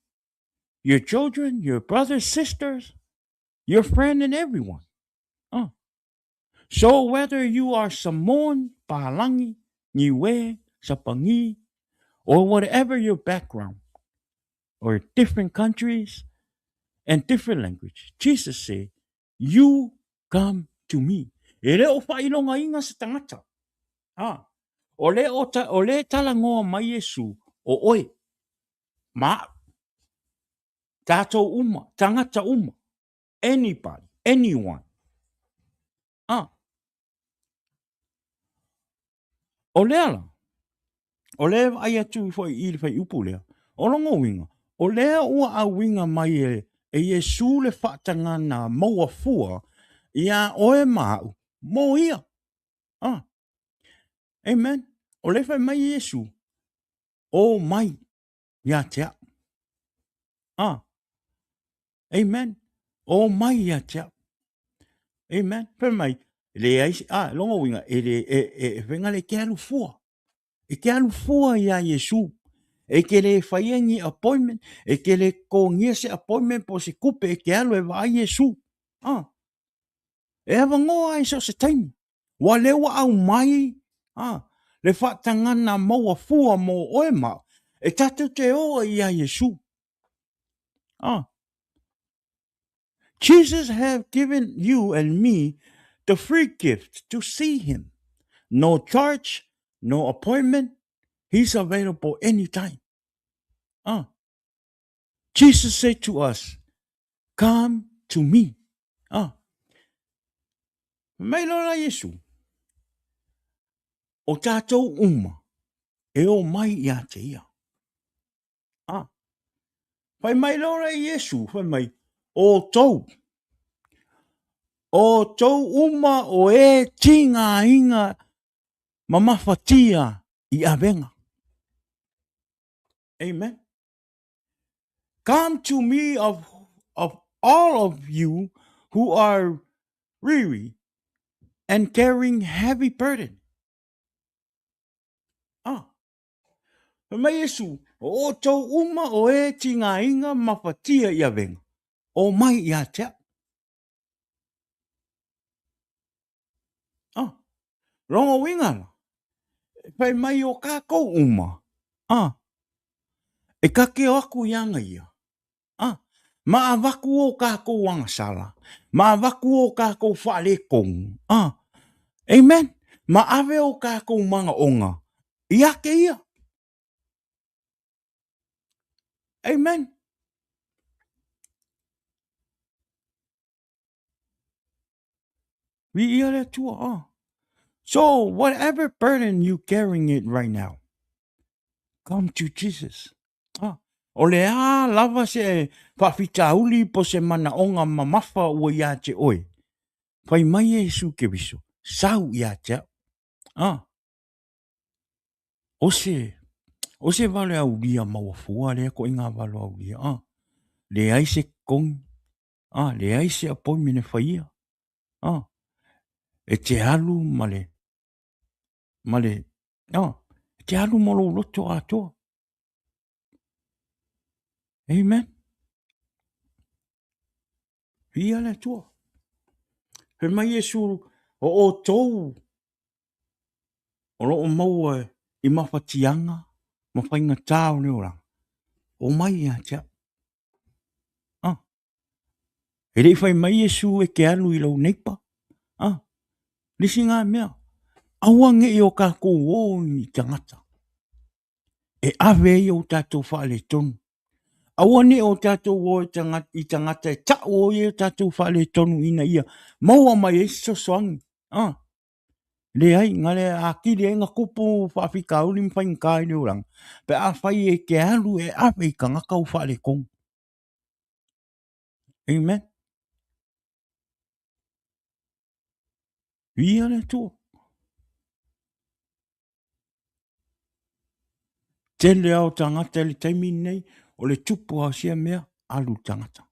your children, your brothers, sisters, your friend, and everyone. So whether you are Samoan, Palangi, Niue, Sapangi, or whatever your background, or different countries and different language, Jesus said, you come to me. E le o faailogaina se tagata. Ah, o le o, ta, o le talanoa mai Iesu o oe, ma a'u, tatou uma, tagata uma, anybody, anyone. Ah. O lea la, o lea e vaai atu foi i le fuaiupu lea, o lona uiga, o lea ua auiga mai e, e Iesu le faatagana maua fua iā oe ma a'u mo ia. Ah. Amen. O lea e fai mai Iesu, o mai ia te a'u. Ah. Amen. O mai ia te a'u. Amen. Fai mai, leai, ah, lona uiga, e le, e, e, e faiga le te alu fua. E te alu fua iā Iesu. E te le faia ni appointment, e te le totogia se appointment po o se tupe e te alu e vaai Iesu. Ah. E avanoa ai so o se taimi. Ua lea ua aumai ah, le faatagana maua fua mo oe ma au, e tatou te o ai ia Iesu. Ah. Jesus have given you and me the free gift to see him. No charge, no appointment. He's available anytime. Ah. Jesus said to us, come to me. Ah. Mai loa la Iesu, o tātou uma e o mai ia te ia. Ah. Fai mai loa la Iesu, fai mai, o tou, o tou uma o e tigaina mamafatia i avega. Amen. Come to me of, of all of you who are weary and carrying heavy burden. Ah. Fai mai Iesu, o outou uma o e tigaina mafatia i avega, o mai ia te au. Ah. Lona uiga la, e fai mai o kākou uma, ah, e kakeo aku i ana ia, ah, ma avatu o kākou agasala, ma avatu o kākou faaletonu, ah, amen, ma ave o kākou manaʻoga ia te ia. Amen. Viia le Atua. Ah. So, whatever burden you carrying it right now, come to Jesus. Ah. O le a lava se faafitauli po se manaoga mamafa ua iā te oe. Fai mai Iesu Keriso, sau iā te au. Ah. O se, o se valeaulia maua fua lea koʻi ngā valeaulia. Ah. Leai se totogi, Ah, leai se appointment e faia. Ah, e te alu ma le, ma le, ah, e te alu ma lou loto atoa. Amen. Viia le Atua. Fai mai Iesu, o outou o lo o maua i mafatiaga ma faigata o le olaga, o mai ia te au. Ah. E le i fai mai Iesu e te alu i lou neighbor. Ah. Le isi ngā mea, aua ne i o kākou o i tangata. E ave ai o tātou faaletonu. Aua ne o tātou o i tangata, i tangata e ta'u o i o tātou faaletonu ina ia maua mai ai se fesoasoani. Ah. Leai, na le akili ai na kupu faafitauli ma faigata i le olaga, pe afai e te alu e ave i tagata ua faaletonu. Amen. Viia le Atua. Tele lava o tagata i le taimi lenei, o le tupu lava o sia mea, alu le tagata.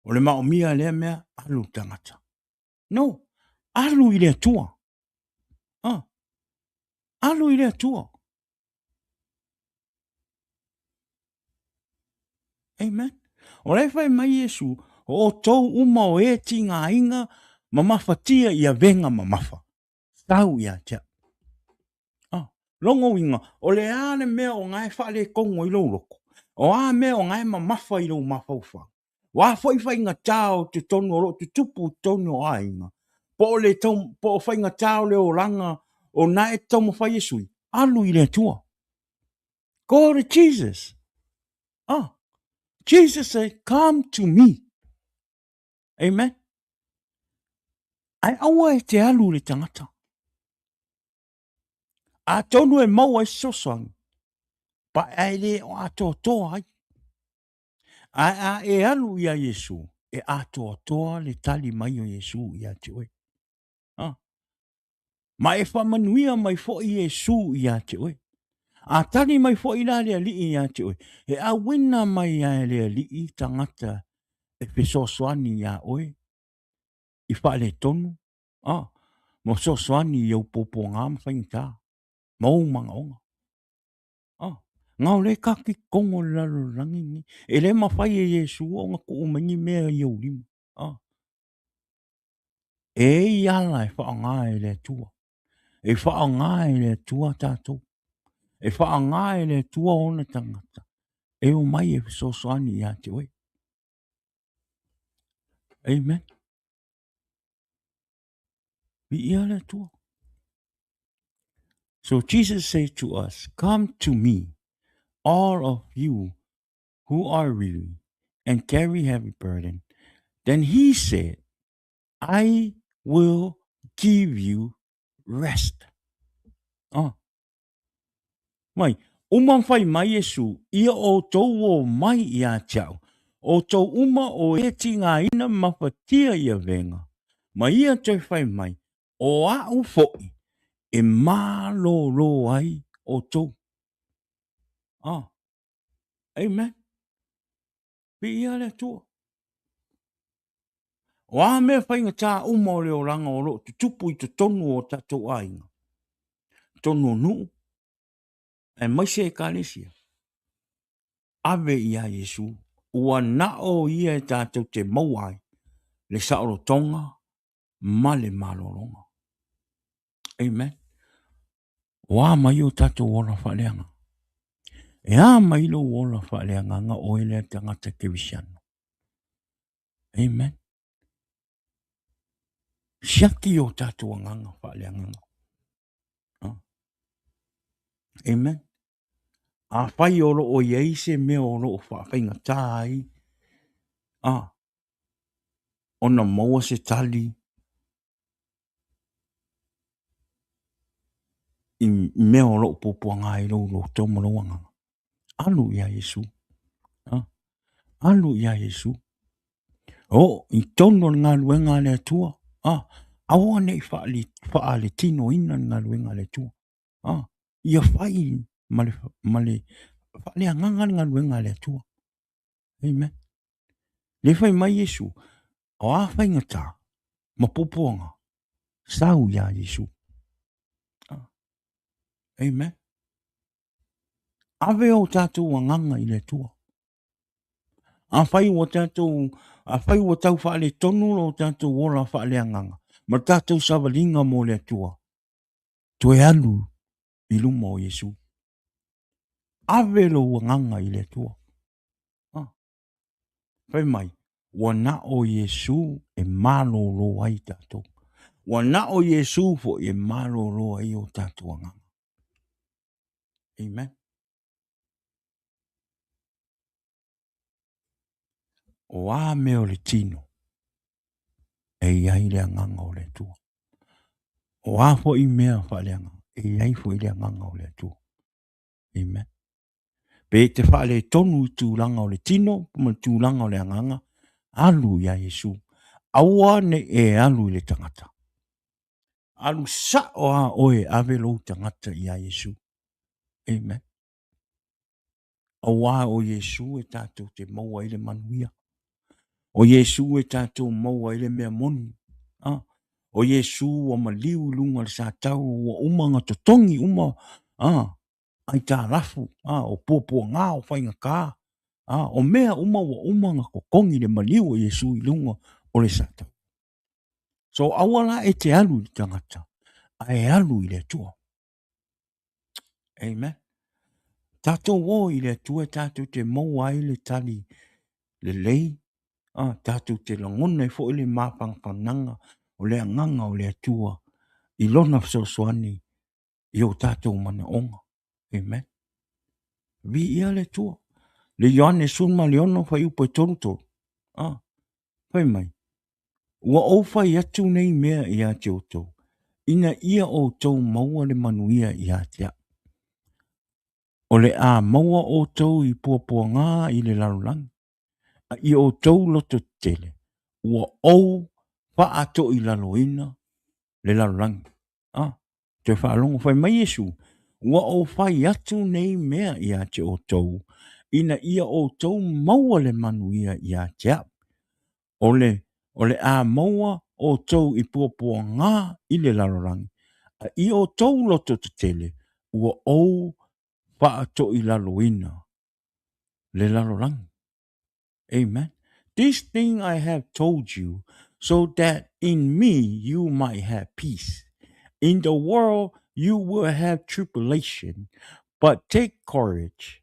O le maomia lea mea, alu le tagata. No, alu i le Atua. Ah, alu i le Atua. Amen. O la e fai mai Iesu, o outou uma o e tigaina mamafatia i avega mamafa. Sau ia te au. Ah, lona uiga, o le a le mea o na e faaletonu ai lou loto? O a mea o na e mamafa i lou mafaufau? O a foi faigata o totonu o lo o tutupu i totonu o aiga? Po o le tau, po o faigata o le olaga o na e taumafai e sui? Alu i le Atua. Go to Jesus. Ah, Jesus said, come to me. Amen. Ae aua e te alu le tangata. Atonu e maua ai se fesoasoani, pa e le o atoatoa ai. Ae a e alu ia Iesu, e atoatoa le tali mai o Iesu ia te oe. Ah. Ma e faamanuia mai foi Iesu ia te oe. A tali mai foi la le Alii ia te oe, e auina mai ai le Alii tagata e fesoasoani iā oe i faaletonu, ah, ma fesoasoani i ou puapuaga ma faigata, ma ou manaoga. Ah. Na o lea tatou te i totonu o le lalolagi lenei. E le mafai e Iesu ona tuu mai ni mea i ou lima. A. E i ai ala e faaaoga e le Atua. E faaaoga e le Atua tatou. E faaaoga e le Atua ona tagata e omai e fesoasoani ia te oe. Amen. Viia le Atua. So Jesus said to us, Come to me, all of you who are weary and carry heavy burden. Then he said, I will give you rest. Ah. Mai, uma fai mai Iesu, ia outou o mai ia te au, outou uma o e tigaina mafatia i avega, ma ia toe fai mai, o a'u fo'i e malōlō ai outou. Ah. Amen. Viia le Atua. O a mea faigata uma o le olaga o lo o tutupu i totonu o tatou aiga, totonu o nuu, aemaise ekalesia, ave iā Iesu, ua na o ia e tatou te maua ai le saolotoga ma le malologa. Amen. O a mai o tatou ola faaleagaga? E a mai lou ola faaleagaga oe lea tagata kerisiano? Amen. Siaki o tatou agaga faaleagaga. Amen. Afai o lo o i ai se mea o lo o faafaigata ai, a, ona maua se tali i mea o lo o puapuaga ai lou loto ma lou agaga. Alu iā Iesu. A, alu iā Iesu. O, i tonu o le galuega a le Atua. A, aua ne i faaletinoina le galuega a le Atua. A, ia fai ma le, ma le faaleagaga le galuega a le Atua. Amen. Le fai mai Iesu, o a faigata ma puapuaga, sau iā Iesu. Ah. Amen. Ave o tatou agaga i le Atua. Afai ua tatou, afai ua tau faaletonu lo tatou ola faaleagaga, ma tatou savaliga mo le Atua, toe alu i luma o Iesu. Ave lou agaga i le Atua. Ah. Fai mai, ua na o Iesu e malōlō ai tatou. Ua na o Iesu foi e malōlō ai o tatou agaga. Amen. O a mea o le tino, e i ai le agaga o le Atua. O a foi mea faaleagaga, e i ai foi le agaga o le Atua. Amen. Pe te faaletonu i tulaga o le tino ma le tulaga o le agaga, alu iā Iesu. Aua ne i e alu i le tagata. Alu sao lava oe e ave lou tagata iā Iesu. Amen. Aua o Iesu e tatou te maua ai le manuia. O Iesu e tatou maua ai le mea moni. Ah, o Iesu ua maliu i luga o le satau, ua uma ona totogi uma ah, aitalafu, ah, o puapuaga, o faigata, ah, o mea uma ua uma ona totogi le maliu o Iesu i luga o le satau. So aua la e te alu i le tagata, ae alu i le Atua. Amen. Tatou o i le Atua tatou te maua ai le tali lelei, a, tatou te lagona ai foi le mafanafanaga o le agaga o le Atua i lona fesoasoani i o tatou manaoga. Amen. Viia le Atua. Le Ioane 16 fuaiupu e 33. A, fai mai, Ua ou fai atu nei mea ia te outou, ina ia outou maua le manuia ia te au. O le a maua outou i puapuaga i le lalolagi, a i outou loto tetele, ua ou faatoilaloina le lalolagi. Ah, toe faalogo fai mai Iesu, ua ou fai atu nei mea ia te outou, ina ia outou maua le manuia ia te au. O le, o le a maua outou i puapuaga i le lalolagi, a i outou loto tetele, ua ou faatoilaloina le lalolagi. Amen. This thing I have told you, so that in me you might have peace. In the world you will have tribulation, but take courage.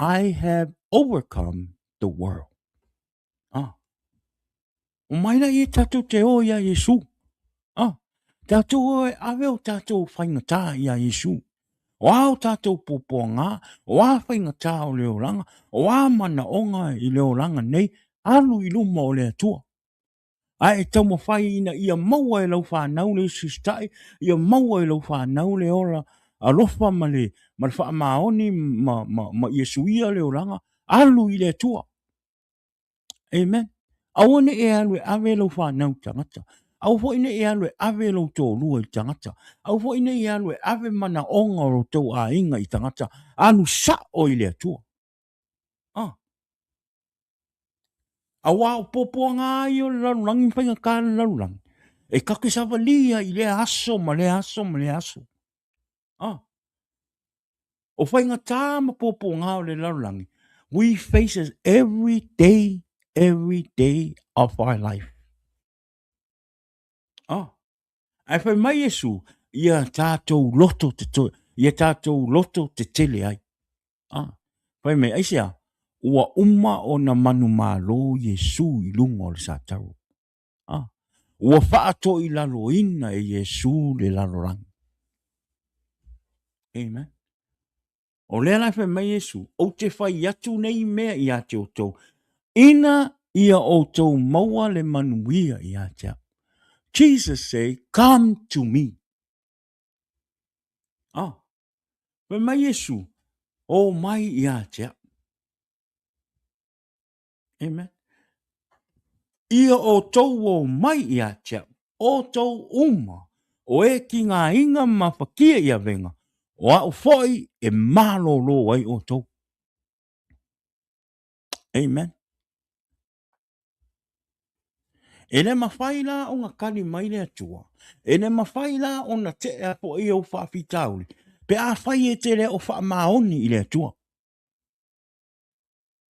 I have overcome the world. Ah. O mai la i e tātou te o ia Iesu. Ah. Tātou o e ave o tātou whaingatā i a Iesu. O a o tātou pōpōngā, o a whaingatā o le oranga, o a manaonga i le oranga nei, alu i luma o le Atua. A e taumafai ina ia maua e lau whānau le usiusita'i, ia maua e lau whānau le ola alofa ma le, ma le whaamaoni ma, ma, ma ia suia le oranga, alu i le Atua. Amen. Aua ne e alu e ave lau whānau tangata. Aua foi ne e alu e ave lou tōlua i tangata. Aua foi ne e alu e ave manaonga o lo tou aiga i tangata. Alu sao i le Atua. Ah. Aua o pōpōanga ai o le lalolagi ma faigata le lalolagi. E kake savalia i lea aso ma lea aso ma lea aso. Ah. O faigata ma pōpōgā o le lalolagi, we face it every day, every day of our life. Ah. Ae fai mai Iesu, ia tātou loto te to, ia tātou loto te tele ai. Ah. Fai mai, aisea, ua uma ona manumalo Iesu i lunga o le sataro. Ah. Ua faatoilaloina e Iesu le lalolagi. Amen. O lea la e fai mai Iesu, ou te fai atu nei mea ia te outou, ina ia outou maua le manuia ia te au. Jesus say, come to me. Ah, fai mai Iesu, o mai ia te au. Amen. Ia outou o mai ia te au, outou uma, o e ki ngā inga ma whakia i awenga, o au foi e malōlō ai outou. Amen. E le mawhai la o nga kali mai le Atua, e le mawhai la o na tea foi au whaafitauli, pe a whai e te lea o whaamaoni i le Atua.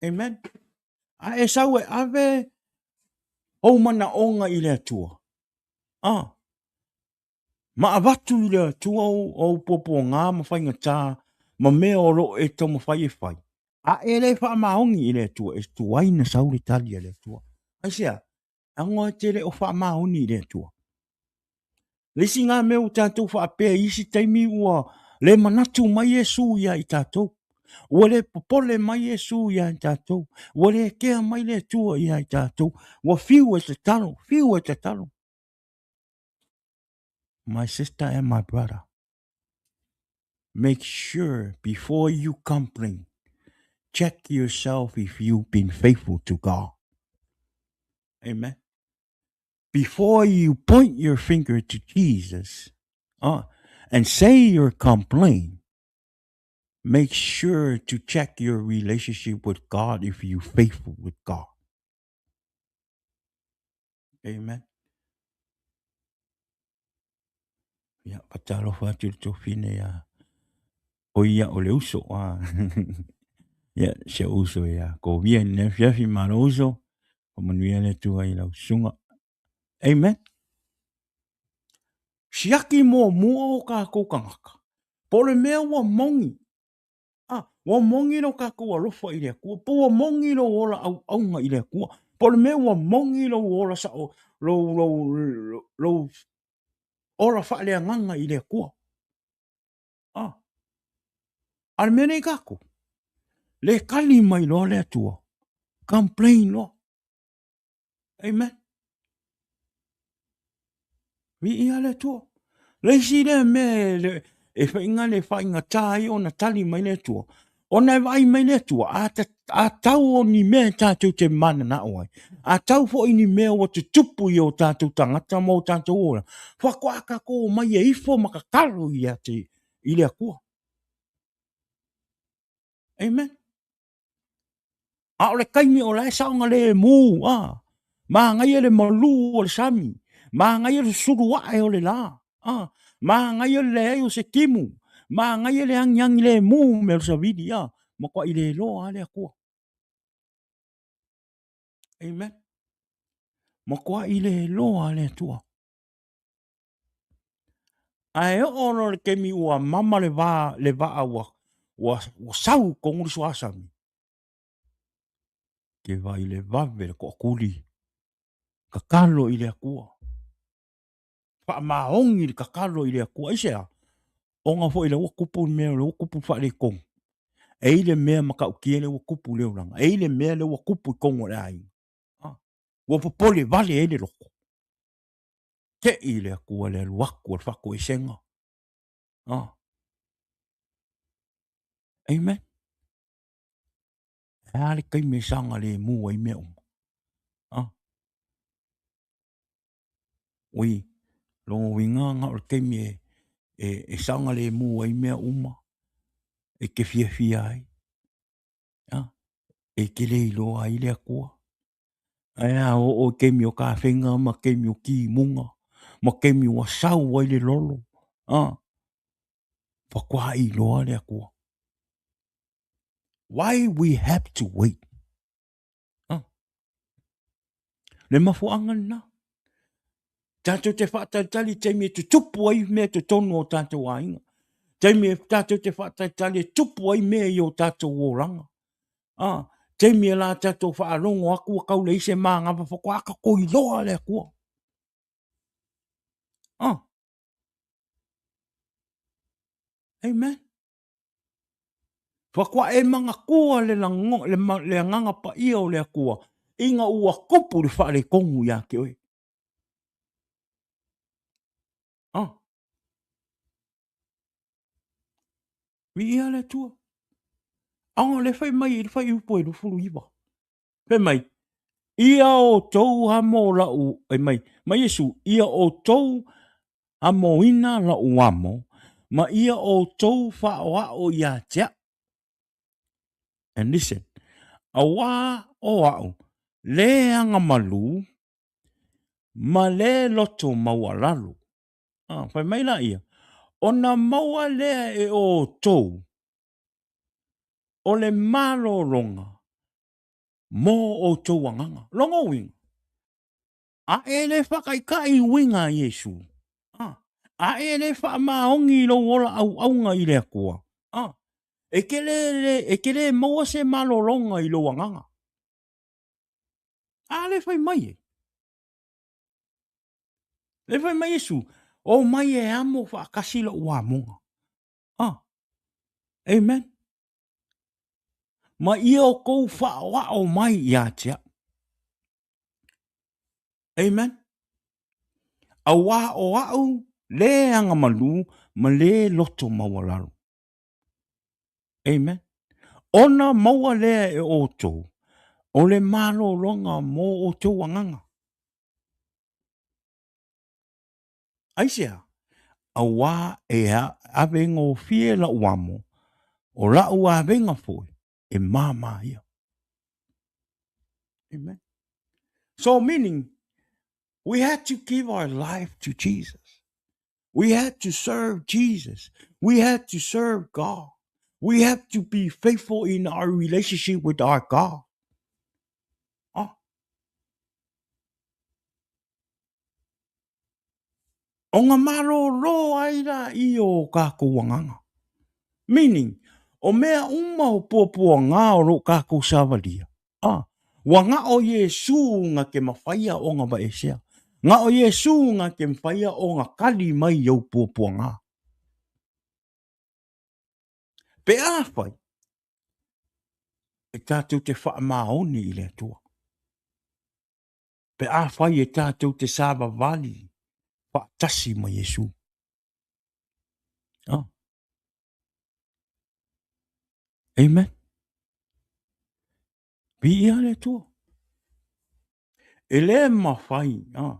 Amen. A e sau e ave ou manaonga i le Atua. Ah. Ma avatu i le Atua ou, ou pōpōgā ma faigata ma mea o loo e taumafai e fai. A e le faamaoni i le Atua, e tuai na sau le tali a le Atua. Aisea, agoa e te le o faamaoni i le Atua. Le isi ngā mea ua tātou faapea i isi taimi ua le manatu mai Iesu ia i tātou. Ua le popole mai Iesu ia i tātou. Ua le kea mai le Atua ia i tātou. Ua whiu e tatalo, whiu e tatalo. My sister and my brother, make sure before you complain, check yourself if you've been faithful to God. Amen. Before you point your finger to Jesus and say your complaint, make sure to check your relationship with God if you're faithful with God. Amen. Ia, fatalofa atu i le tofine ia. O ia o le uso. Ah. Ia, si ou uso ia. Ko via ni le afiafi ma lou uso. Faamanuia le Atua i lau susuga. Amen. Siaki muamua o kākou kangaka. Po o le mea ua moni. Ah, ua moni lo kākou alofa i le Atua. Po ua moni lou ola auauna i le Atua. Po o le mea ua moni lou ola sao, lou, lou, lou, lou ola faaleagaga i le Atua. Ah. A le mea nei kākou. Le kali mai loa le Atua. Complain loa. Amen. Viia le Atua. Le isi lea mea e, le, e whainga le whaingatā ai ona tali mai le Atua. Ona e vaai mai le Atua, a, ta, a tau o ni mea e tātou te mananao ai. A tau foi ni mea ua tutupu i o tātou tangata ma o tātou ora. Whakoa kākou o mai e ifo ma kakalo i a te, i le Atua. Amen. A o le taimi o la e saogalemu, a, manaia le malū o le sami, manaia le sulu ae o le lā, a, manaia le leai o se timu, Manaia le agiagi lemu mea o le savili, a, matuai le iloa lava le Atua. Amen. Matuai le iloa lava le Atua. Ae oo loa i le taimi ua mama le va, le vaa ua, ua, ua sau i totonu le suasami, te vai le vave le toatuli, tatalo i le Atua. Faamaoni le tatalo i le Atua. Aisea? Ona foi lea ua tupu le mea, lea ua tupu le faaletonu. E i ai le mea matautia lea ua tupu i le olaga. E i ai le mea lea ua tupu i totonu o le aiga. Ua popole vale ai le loto. Te i le Atua le alu atu o le faatoesega. Amen. E a le taimi e saogalemu ai mea uma? Ui, lona uiga na o le taimi e, e, e saogalemu ai mea uma, e te fiafia ai, a, e te le iloa ai le Atua. Ae a oo i taimi o tafega ma taimi o timuga, ma taimi ua sau ai le lolo, a, faatoa iloa le Atua. Why we have to wait? Ah. Le mafuaaga lena. Tatou te faatalitali i taimi e tutupu ai mea i totonu o tatou aiga. Taimi e tatou te faatalitali e tupu ai mea i o tatou olaga. Ah, taimi e la tatou faalogo atu ua tau leai se manava faatoa tatou iloa le Atua. Ah. Amen. Faatoa e manatua le, lago, le, le agaga paia o le Atua ina ua tupu le faaletonu ia te oe. Ah. Viia le Atua. Aoga le fai mai i le fuaiupu e 29. Fai mai, ia outou amo la'u, fai mai, ma Iesu, ia outou amoina la'u amo, ma ia outou faaoao ia te a'u. And listen, auā o a'u le agamalu ma le loto maualalo. Ah, fai mai laia, ona maua lea e outou o le malologa mo outou agaga. Lona uiga, a e le faataitai i uiga a Iesu, a, a e le faamaoni i lou ola auauna i le Atua, a, e te le, le, e te le maua se malologa i lou agaga. A le fai mai e. Le fai mai Iesu, o mai e amo faatasi lou amoga. Ah. Amen. Ma ia outou faaoao mai ia te au. Amen. Auā o au le agamalu ma le loto maualalo. Amen. Ona maua lea e outou o le malologa mo outou agaga. Aisea? Auā e ave gofie la'u amo, o la'u avega foi e māmā ia. Amen. So meaning, we had to give our life to Jesus. We had to serve Jesus. We had to serve God. We have to be faithful in our relationship with our God. Oh. Ona malōlō ai laia o kākou agaga. Meaning, o mea uma o puapuagā o lo kākou savalia, a, ua na o Iesū na te mafaia ona vaesea. Na o Iesū na te mafaia ona kali mai i ou puapuagā. Pe afai, e tātou te faamaoni i le Atua. Pe afai e tātou te savavali faatasi ma Iesu. Oh. Amen. Viia le Atua. E le mafai, ah,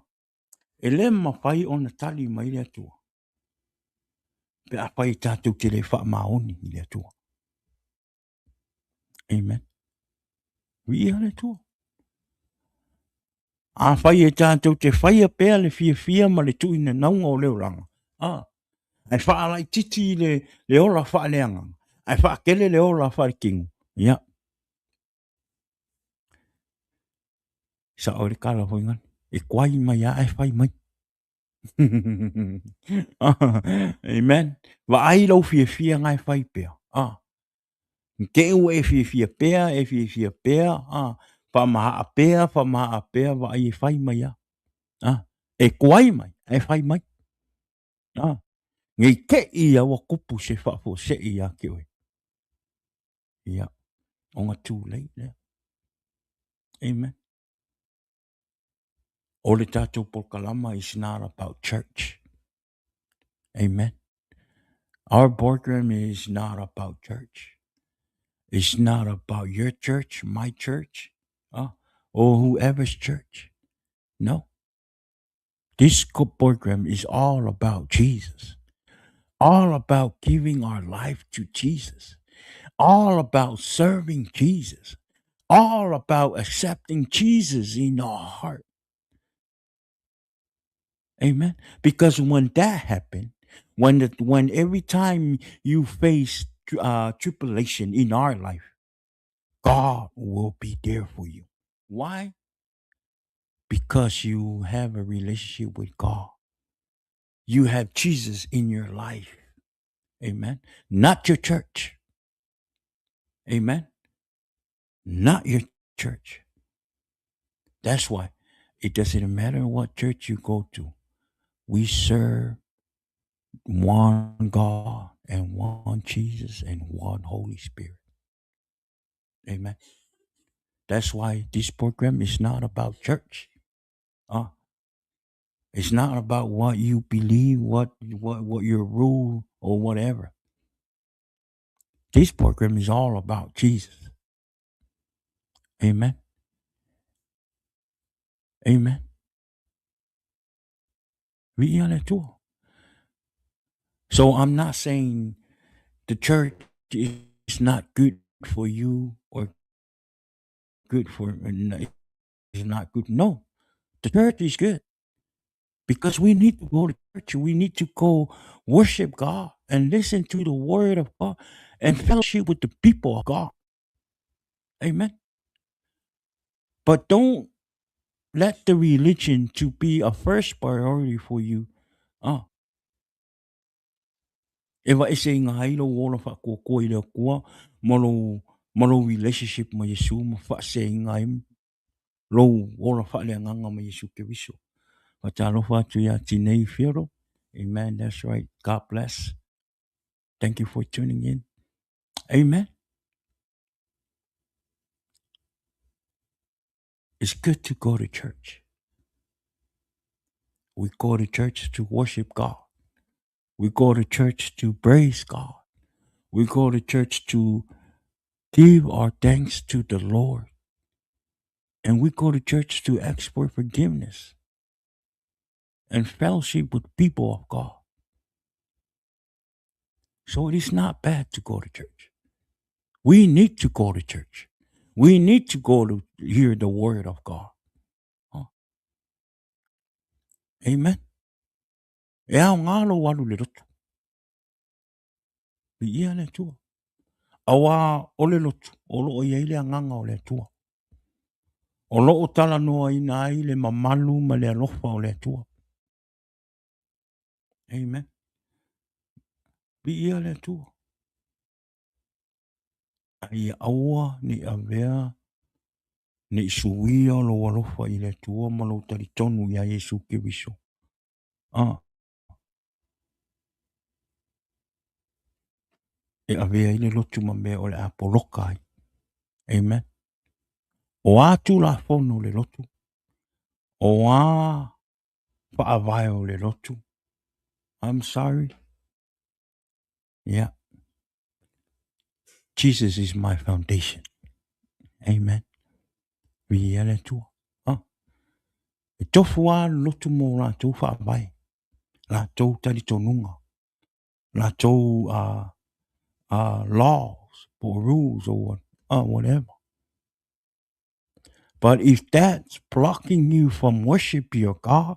e le mafai ona tali mai le Atua. Pe afai e tātou te le faamaoni i le Atua. Amen. Viia le Atua. Afai e tātou te whaia pea le fiafia ma le tuinanauga o le olaga. Ah. Ae faalaititi le, le ola faaleagaga, ae faatele le ola faaletino. Ia. Sao ai le tala foi nale. E tuai mai lava ae fai mai. Amen. Vaai lou fiafia na e fai pea. Ah. Te ua e fiafia pea, e fiafia pea, ah. Faamahaa pea, faamahaa pea, vaai e fai mai lava. Ah. E tuai mai, ae fai mai. Ah. Nei te i ia ua tupu se faafuasei ia te oe. Ia. Ona too late lea. Amen. O le tatou polokalama is not about church. Amen. Our program is not about church. It's not about your church, my church, or whoever's church. No. This program is all about Jesus. All about giving our life to Jesus. All about serving Jesus. All about accepting Jesus in our heart. Amen. Because when that happened, when every time you face tribulation in our life, God will be there for you. Why? Because you have a relationship with God. You have Jesus in your life. Amen. Not your church. Amen. Not your church. That's why it doesn't matter what church you go to. We serve one God and one Jesus and one Holy Spirit. Amen. That's why this program is not about church. It's not about what you believe, what your rule or whatever. This program is all about Jesus. Amen. Amen. Viia le Atua. So I'm not saying the church is not good for you or good for it's not good. No, the church is good because we need to go to church. We need to go worship God and listen to the word of God and fellowship with the people of God. Amen. But don't let the religion to be a first priority for you. Ah. E vaese i ngā ai lou ola whaakuakua i le Atua ma lou, ma lou relationship ma Iesu ma whaaseinga ai lou ola whaaleagaga ma Iesu Keriso. Whaatalofa atu ia Tinei Fioro. Amen. That's right. God bless. Thank you for tuning in. Amen. It's good to go to church. We go to church to worship God. We go to church to praise God. We go to church to give our thanks to the Lord. And we go to church to ask for forgiveness and fellowship with people of God. So it is not bad to go to church. We need to go to church. We need to go to hear the word of God. Oh. Amen. E ao ngā lou alu le lotu. Viia le Atua. Auā o le lotu, o loo i ai le agaga o le Atua. O loo talanoaina ai le mamalu ma le alofa o le Atua. Amen. Viia le Atua. A ia aua ne i avea ne i suia lou alofa i le Atua ma lou talitonu iā Iesu Keriso. Ah. E avea ai le lotu ma mea o le a poloka ai. Amen. O a tulafono le lotu, o a faavae o le lotu. I'm sorry. Yeah. Jesus is my foundation. Amen. Viia le Atua. Ah. E tofu lava le lotu mo latou faavae, latou talitonuga, latou laws po o rules or what, whatever. But if that's blocking you from worship your God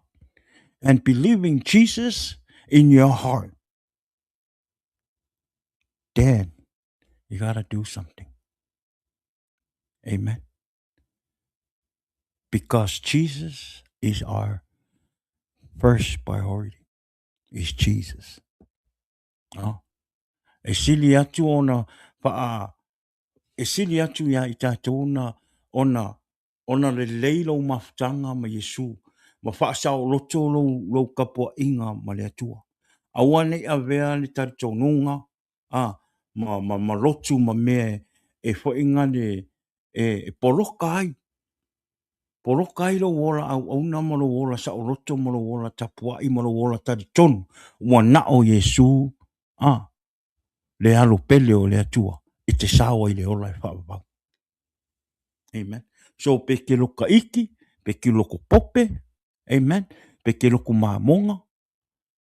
and believing Jesus in your heart, Then you gotta do something. Amen. Because Jesus is our first priority. Is Jesus. Oh. E sili atu ona wha e sili atu ia i tātou ona, ona, ona lelei lou mafutaga ma Iesu, ma faasaoloto lou, lou tapuaiga ma le Atua. Aua ne i avea le talitonuga, a, ma, ma, ma lotu ma mea e foiga le, e, e poloka ai, poloka ai lou ola auauna ma lou ola saoloto ma lou ola tapuai ma lou ola talitonu, ua na o Iesu, a, le alo pele o le Atua e te sao ai le ola e faavavau. Amen. So pe ke loka iki, pe ke loko pope, amen, pe ke loko mamoga,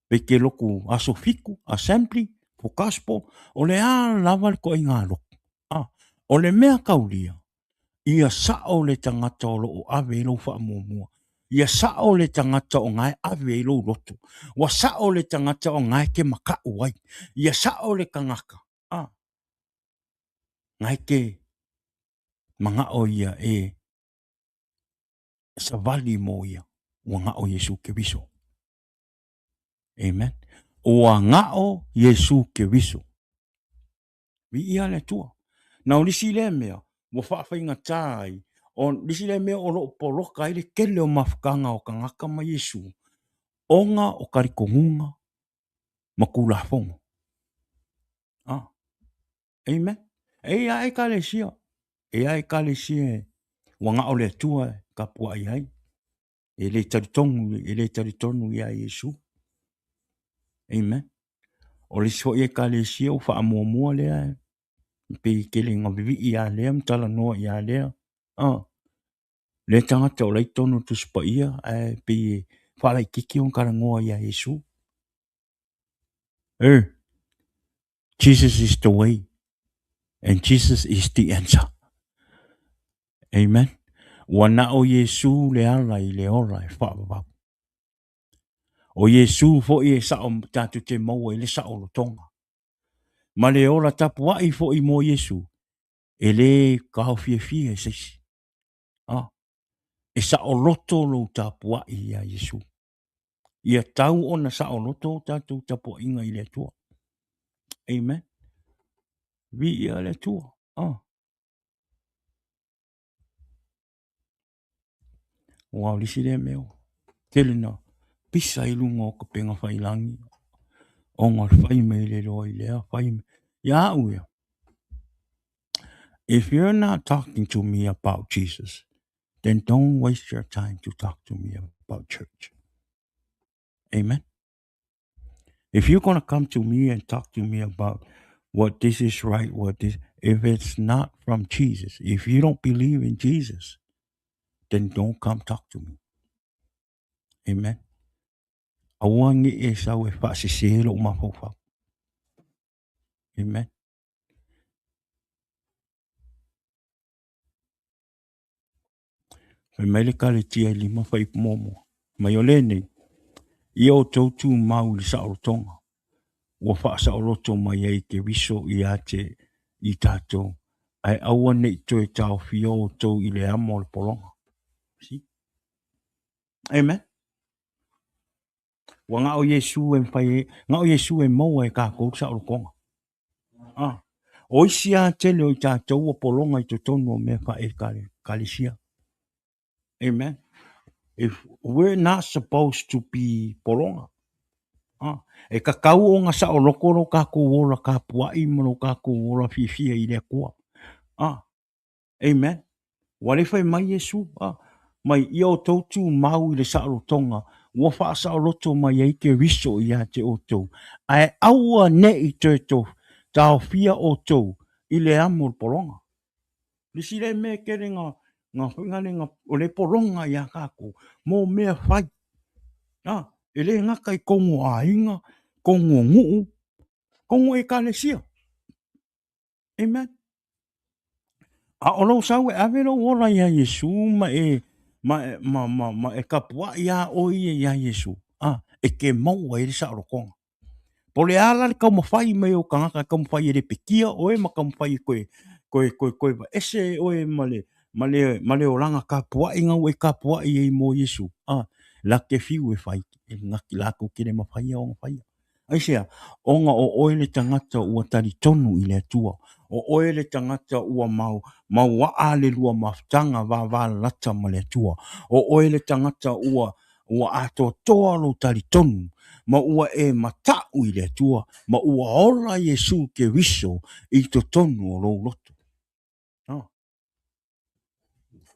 pe ke loko aso fiku, assembly, for gospel, o le a lava le toaiga loku. Ah, o le mea kaulia, ia sao le tagata o loo ave i lou faamuamua. Ia sao le tagata o gae ave i lou loto. Ua sao le tagata o gae ke makaʻu ai. Ia sao le tagata, a, gae ke manaʻo ia e savali mo ia. Ua gao Iesu Keriso. Amen. Ua gao Iesu Keriso. Viia le Atua. Na o lisi lea mea ua faafaigatā ai, o lisi lea mea o loo poloka ai le tele o mafutaga o tagata ma Iesu, ona o talitonuga ma Tulafono. Ah. Amen. E ia Ekalesia, e ia Ekalesia e ua gao le Atua e tapuai ai. E le talitonu, e le talitonu iā Iesu. Amen. O le isi foi Ekalesia ua faamuamua lea, e pei e tele ina vivii ia lea ma talanoa ia lea. Ah. Lea tagata o la e i totonu o le Tusi Paia, ae pei e faalaitiiti ona talanoa iā Iesu. E, Jesus is the way and Jesus is the answer. Amen. Ua na o Iesu le ala i le ola e faavavau. O Iesu foi e sao tatou te maua i le saolotoga. Ma le ola tapuai foi mo Iesu, e le taofiafia e se isi. Ah, e saoloto lou tapuai iā Iesu. Ia tau ona saoloto o tatou tapuaiga i le Atua. Amen. Viia le Atua. Ah. Ua o le isi lea mea ua tele na pisa i luga o upega tafailagi ona o le fai mai le iloa i lea fai mai. Ia au ia, if you're not talking to me about Jesus, then don't waste your time to talk to me about church. Amen. If you're going to come to me and talk to me about what this is right, what this, if it's not from Jesus, if you don't believe in Jesus, then don't come talk to me. Amen. Aua ne i e sau e faasese lou mafaufau. Amen. Fai mai le Ekaletia e lima fuaiupu muamua. Mai o lenei, ia outou tumau i le saolotoga, ua faasaoloto mai ai Keriso ia te i tatou, ae aua ne i toe taofia outou i le amo o le pologa. See? Amen. Ua na o Iesu e mafai ai, na o Iesu e maua e tatou le saolotoga. Ah, o isi lava tele o i tatou ua pologa i totonu o mea faale-Ekalesia. Amen. If we're not supposed to be pologa. Ah, e tatau ona saoloto lo tatou ola tapuai ma lo tatou ola fiafia i le Atua. Ah, Amen. Ua le fai mai Iesu, a, mai ia outou tumau i le saolotoga, ua faasaoloto mai ai Keriso ia te outou, ae aua ne i toe taofia outou i le amo o le pologa. Le isi lea mea e tele na, na foi na, o le pologa ia tatou, mo mea fai. A, e le gata i tonu o aiga, tonu o nuu, tonu o Ekalesia. Amen. A o lou sau e ave lou ola iā Iesu ma e ma e ma ma ma e tapuai lava oe ia iā Iesu, a, e te maua ai le saolotoga. Po o le a la le taumafai mai o tagata e taumafai e lepetia oe ma taumafai e toe toe toe toe aveese oe ma le ma le ma le olaga tapuai na ua e tapuai ai mo Iesu, a, la te fiu e fai, latou te le mafaia ona faia. Aisea? Ona o oe le tagata ua talitonu i le Atua. O oe le tagata ua mau, mauaa le lua mafutaga vavalalata ma le Atua. O oe le tagata ua, ua atoatoa lou talitonu, ma ua e matau i le Atua, ma ua ola Iesu Keriso i totonu o lou loto. Oh.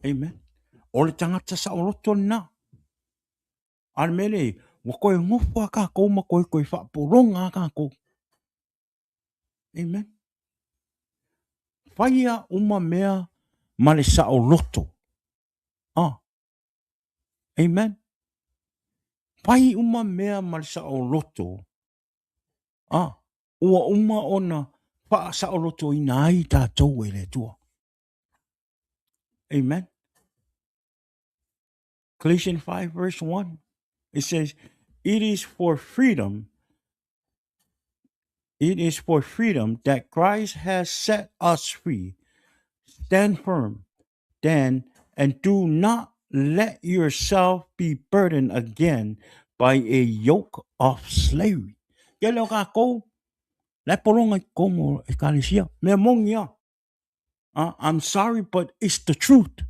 Amen. O le tagata saoloto lena. A o le mea lea e i ai, ua toe nofo lava tatou ma toe toe faapologa lava tatou. Amen. Faia uma mea ma le saoloto. Ah. Amen. Fai uma mea ma le saoloto. Ah. Ua uma ona faasaolotoina ai tatou e le Atua. Amen. Galatians 5 verse 1. It says, It is for freedom, it is for freedom that Christ has set us free. Stand firm, then, and do not let yourself be burdened again by a yoke of slavery. Kele o kākou, la e pologa i totonu o ekalesia. Mea moni a. I'm sorry but it's the truth.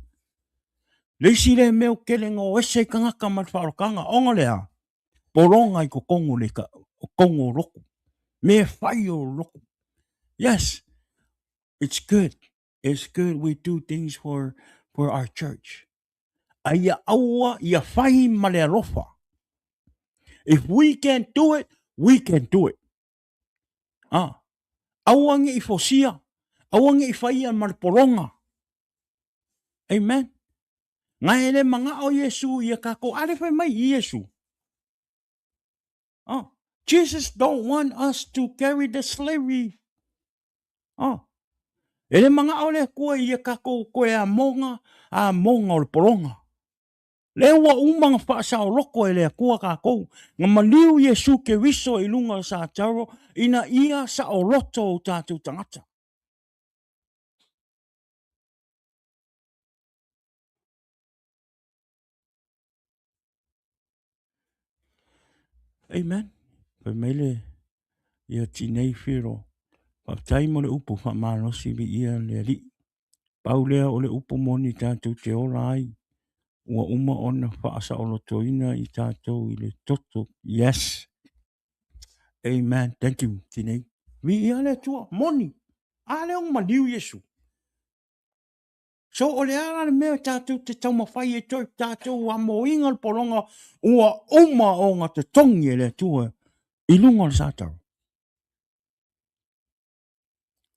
Le isi lea mea o tele na o ese ai tagata ma le faaolataga, ona o le a? Pologa i totonu o le totonu o lotu. Mea fai o lotu. Yes, it's good. It's good we do things for for our church. A ia aua ia fai ma le alofa. If we can do it, we can do it. Ah, aua ne i fosia, aua ne i faia ma le pologa. Amen. Ngai e le manao Iesu ia kākou, a le fai mai i Iesu. Oh, Jesus don't want us to carry the slavery. Oh, e le manao le Atua ia kākou koe a monga, a monga o le pologa. Lea ua uma na faasaoloko e le Atua kākou, na maliu Iesu Keriso i luga o Sataro ina ia saoloto o tātou tagata. Amen. Fai mai le ia tinei whiro. Faafetai mo le upu faamalosi viia le Alii. Pau lea o le upu moni tatou te ola ai, ua uma ona faasaolotoina i tatou i le toto. Yes. Amen. Thank you, tinei. Viia le Atua. Moni. A lea ona maliu Iesu. So o le a la le mea tatou te taumafai e toe tatou amoina le pologa ua uma ona totogi e le Atua i luga o le Sataro.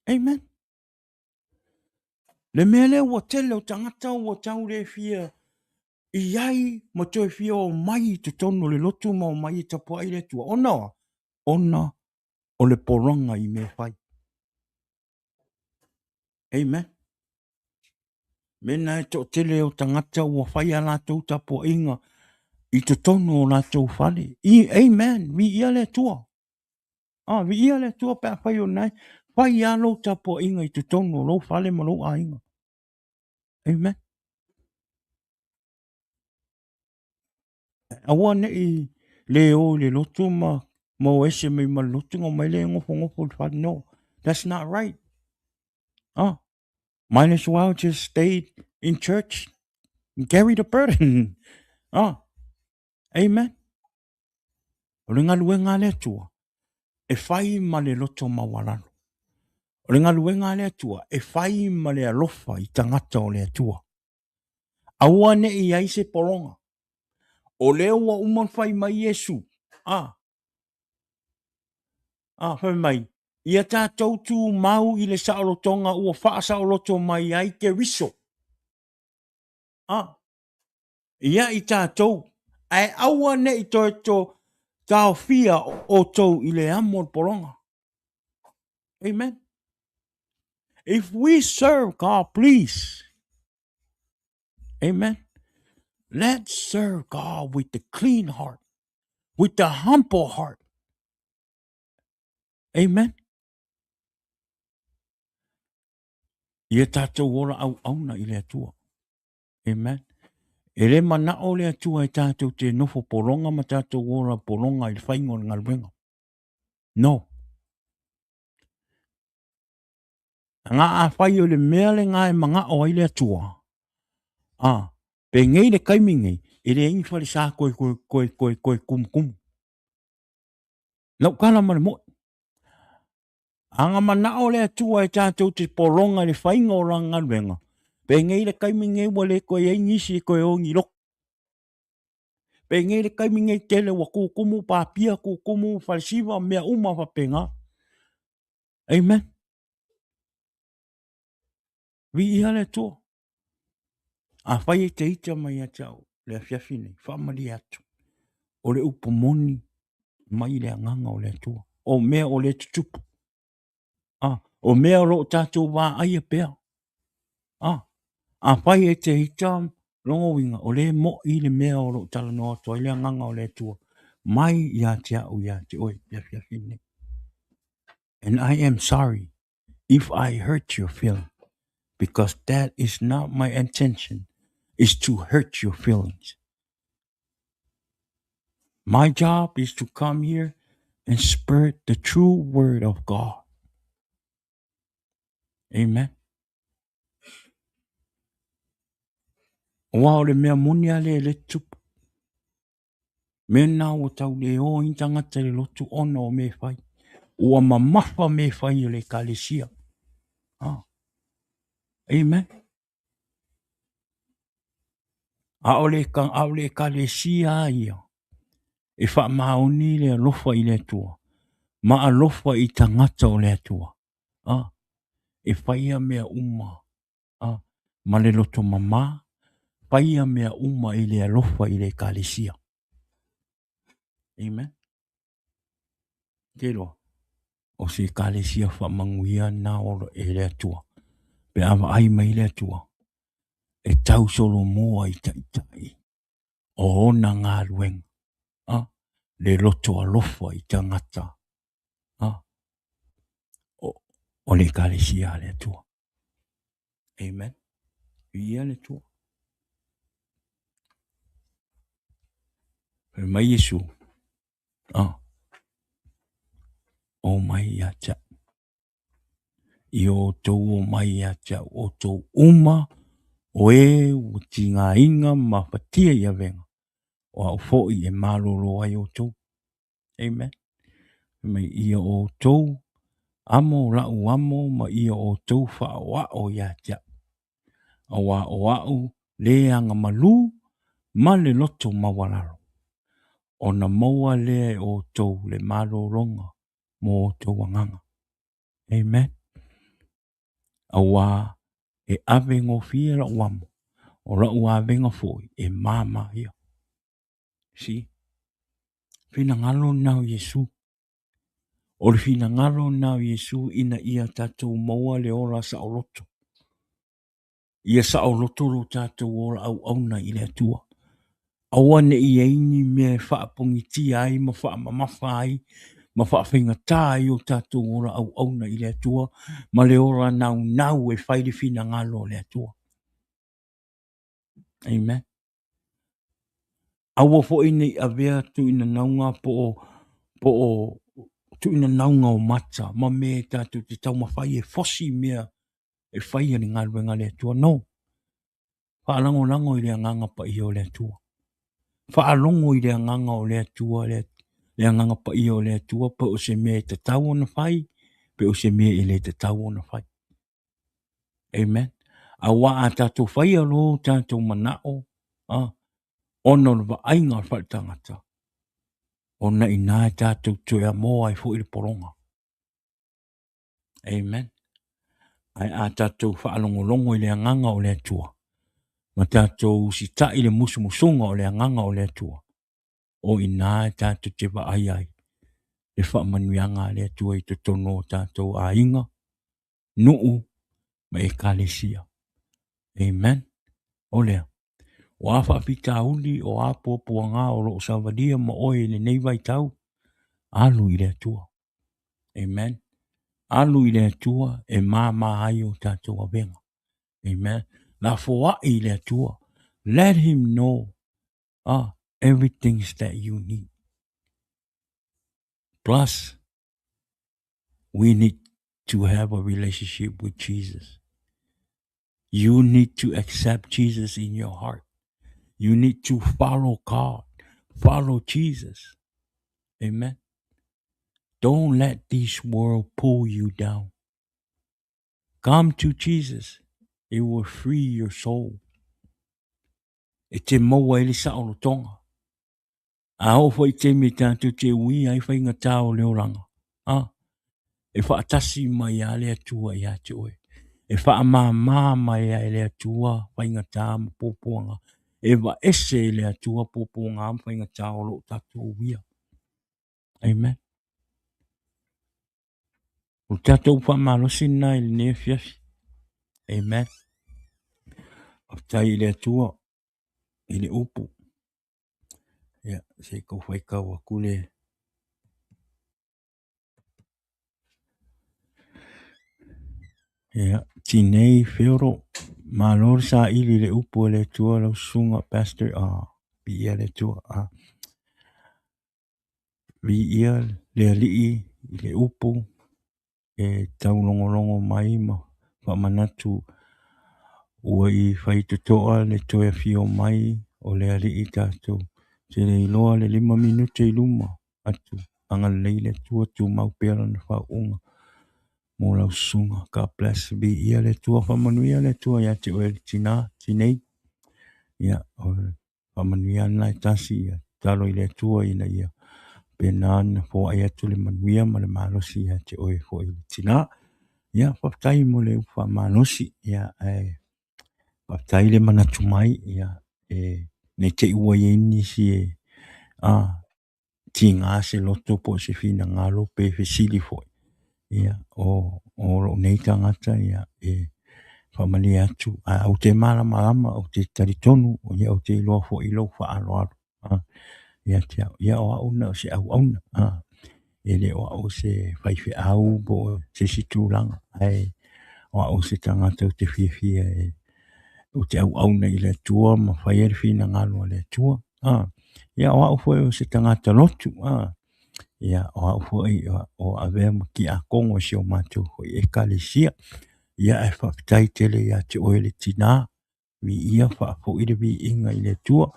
Amen. Le mea lea ua tele o tagata ua tau le fia i ai ma toe fia omai i totonu o le lotu ma omai e tapuai le Atua. Ona o a? Ona o le pologa i mea fai. Amen. Mena e toatele o tagata ua fai a latou tapuaiga i totonu o latou fale. I, amen. Viia le Atua. Ah, viia le Atua pe afai o nae, fai a lou tapuaiga i totonu o lou fale ma lou aiga. Amen. Aua ne'i le o i le lotu ma ma o ese mai ma le lotu ona omai lea e nofonofo i le fale. No, that's not right. Ah, might as well just stay in church and carry the burden. Ah, amen. O le galuega a le Atua, e fai ma le loto maualalo. O le galuega a le Atua, e fai ma le alofa i tagata o le Atua. Aua ne i ai se pologa. O lea ua uma ona fai mai Iesu, a, a, fai mai, ia tatou tumau i le saolotoga ua faasaoloto mai ai Keriso. A, ia i tatou, ae aua ne i toe to taofia outou i le amo o le pologa. Amen. If we serve God, please. Amen. Let's serve God with the clean heart, with the humble heart. Amen. Ia tatou ola auauna i le Atua. Amen. E le manao le Atua e tatou te nofo pologa ma tatou ola pologa i le faiga o le galuega. No. Nga afai o le mea lena e manao ai le Atua, a, penei le taimi nei, e leai ni falesa toe, toe, toe, toe, toe tumutumu. Lau tala ma le moi. Aga manao le Atua e tatou te pologa i le faiga o lana galuega, penei le taimi nei ua le toe i ai nisi e toe o ni lotu. Penei le taimi nei tele ua tutumu papia, tutumu falesiva, mea uma faapena. Amen. Viia le Atua. Afai e te ita mai ia te au le afiafi nei, faamalie atu, o le upu moni mai le agaga o le Atua. O mea o lea tutupu. Ah, o mea o lo o tatou vaaia pea. Ah, afai e te ita lona uiga, o lea e mo'i le mea o lo o talanoa atu ai le agaga o le Atua mai ia te au ia te oe le afiafi nei. And I am sorry if I hurt your feeling, because that is not my intention, is to hurt your feelings. My job is to come here and spread the true word of God. Amen. Aua o le mea moni a lea e le tupu. Mea na ua tau le o ai tagata i le lotu ona o mea e fai. Ua mamafa mea e fai e le ekalesia. Ah. Amen. A o le, a o le ekalesia a ia e faamaoni le alofa i le Atua ma alofa i tagata o le Atua. Ah. E faia mea uma ah, ma le loto mamā, faia mea uma i le alofa i le ekalesia. Amen. Te iloa, o se ekalesia faamanuia na o e le Atua. Pe a vaai mai le Atua, e tau solomua i taitai o ona galuega, ah, le loto alofa i tagata, ah, o, o le ekalesia a le Atua. Amen. Viia le Atua. Fai mai Iesu, ah, o mai ia te au. I o outou o mai ia te au, outou uma o e ua tigaina ma mafatia i avega, o au foi e malolo ai outou. Amen. Fai mai, ia outou amo la'u amo ma ia outou faaoao ia te au. Auā o a'u le agamalu ma le loto maualalo, ona maua lea e outou le malologa mo outou agaga. Amen. Auā e ave gofie la'u amo, o la'u avega foi e māmā ia. See? Finagalo lena o Iesu. O le finagalo lena o Iesu ina ia tatou maua le ola saoloto. Ia saoloto lo tatou ola auauna i le Atua. Aua ne i ai ni mea e faapogitia ai ma faamamafa ai ma faafaigata ai o tatou ola auauna i le Atua ma le ola naunau e fai le finagalo o le Atua. Amen. Aua foi ne i avea tuuinanauga po o, po o tuuinanauga o mata ma mea e tatou te taumafai e fosi mea e faia le galuega a le Atua. No. Faalagolago i le agaga paia o le Atua. Faalogo i le agaga o le Atua, le, le agaga paia o le Atua, pe o se mea e tatau ona fai, pe o se mea e le tatau ona fai. Amen. Aua a tatou faia lo tatou manao, ah, ona o le vaaiga o le faaletagata, ona inā e tatou toe amoa ai foi le pologa. Amen. Ae a tatou faalogologo i le agaga o le Atua, ma tatou usitai i le musumusuga o le agaga o le Atua, o inā e tatou te vaai ai le faamanuiaga a le Atua i totonu o tatou aiga, nuu ma ekalesia. Amen. O lea, o a faafitauli, o a puapuaga o lo o savalia ma oe i lenei vaitau, alu i le Atua. Amen. Alu i le Atua e māmā ai o tatou avega. Amen. Lafoai i le Atua. Let him know everything that you need. Plus, we need to have a relationship with Jesus. You need to accept Jesus in your heart. You need to follow God. Follow Jesus. Amen. Don't let this world pull you down. Come to Jesus. It will free your soul. E te maua ai le saolotoga. A oo foi i taimi e tatou te ui ai faigata o le olaga, a, e faatasi mai lava le Atua ia te oe. E faamama mai ai le Atua faigata ma puapuaga. E vaese e le Atua puapuaga ma faigata o lo o tatou uia. Amen. O le tatou faamalosi lena i lenei afiafi. Amen. Faafetai i le Atua i le upu. Ia, se i tau faitau atu le Ia, Tinei Feoro, malo le saili i le upu a le Atua lau susuga Pastor, ah, viia le Atua, ah. Viia le Alii i le upu e taulogologo mai ma faamanatu ua i faitotoa le toe afio mai o le Alii tatou te le iloa le 5 minute i luma atu. Agalelei le Atua, tumau pea lana faauuga mo lau susuga. God bless. Viia le Atua, faamanuia le Atua ia te oe le tina, tinei. Ia, o le faamanuia lena e tasi, ia tatalo i le Atua ina ia pena ona foai atu le manuia ma le malosi ia te oe foi le tina. Ia, faafetai mo le upu faamalosi. Ia, ae faafetai le manatu mai. Ia, e ne i te i ua i ai nisi e tiga se loto po o se finagalo pe fesili foi. Ia, o lou nei tagata, ia, e faamalie atu, ae ou te malamalama, ou te talitonu, ia, ou te iloa foi lou faaaloalo ia te au. Ia, o au na o se auauna, e le o au se faifeau po o se isi tulaga, ae o au se tagata ou te fiafia e ou te auauna i le Atua ma faia le finagalo a le Atua. Ia, o au foi o se tagata lotu. Ia, o au foi o avea ma tiakono i si o matou foi ekalesia. Ia, ae faafetai tele ia te oe le tina. Viia, faafoi le viiga i le Atua.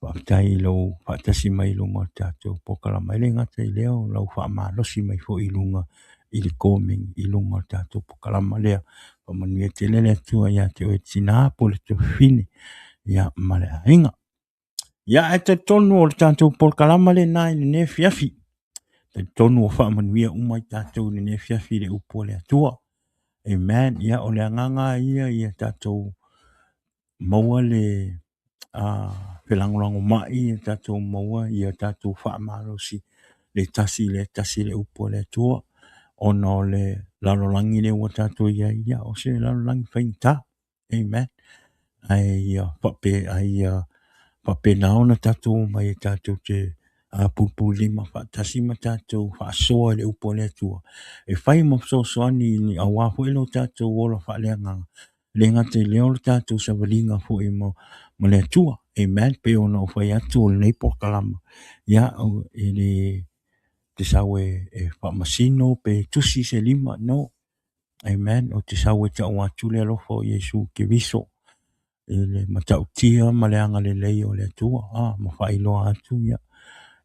Faafetai i lou faatasi mai i luga o le tatou polokalama. E le gata i lea o lau faamalosi mai foi i luga i le komeni i luga o le tatou polokalama lea. Faamanuia tele le Atua ia te oe tina po o le tuafafine, ia, ma le aiga. Ia, ae talitonu o le tatou polokalama lena i lenei afiafi. Talitonu ua faamanuia uma i tatou i lenei afiafi i le upu a le Atua. Amen. Ia, o le agaga ia ia tatou maua le felagolagomai, ia tatou maua ia tatou faamalosi le tasi i le tasi le upu a le Atua, ona o le lalolagi lea ua tatou i ai, ia, o se lalolagi faigata. Amen. Ae ia fape, ae ia faapena ona tatou omai e tatou te pulupululima faatasi ma tatou faasoa i le upu a le Atua e fai ma fesoasoani aua foi lo tatou ola faaleagaga, le gata i lea o le tatou savaliga foi ma le Atua. Amen. Pei ona ou fai atu o lenei polokalama, ia, e le te sau e faamasino pe tusi se lima, no. Amen. Ou te sau e tau atu le alofa o Iesu Keriso i le matautia ma le agalelei o le Atua, ma faailoa atu ia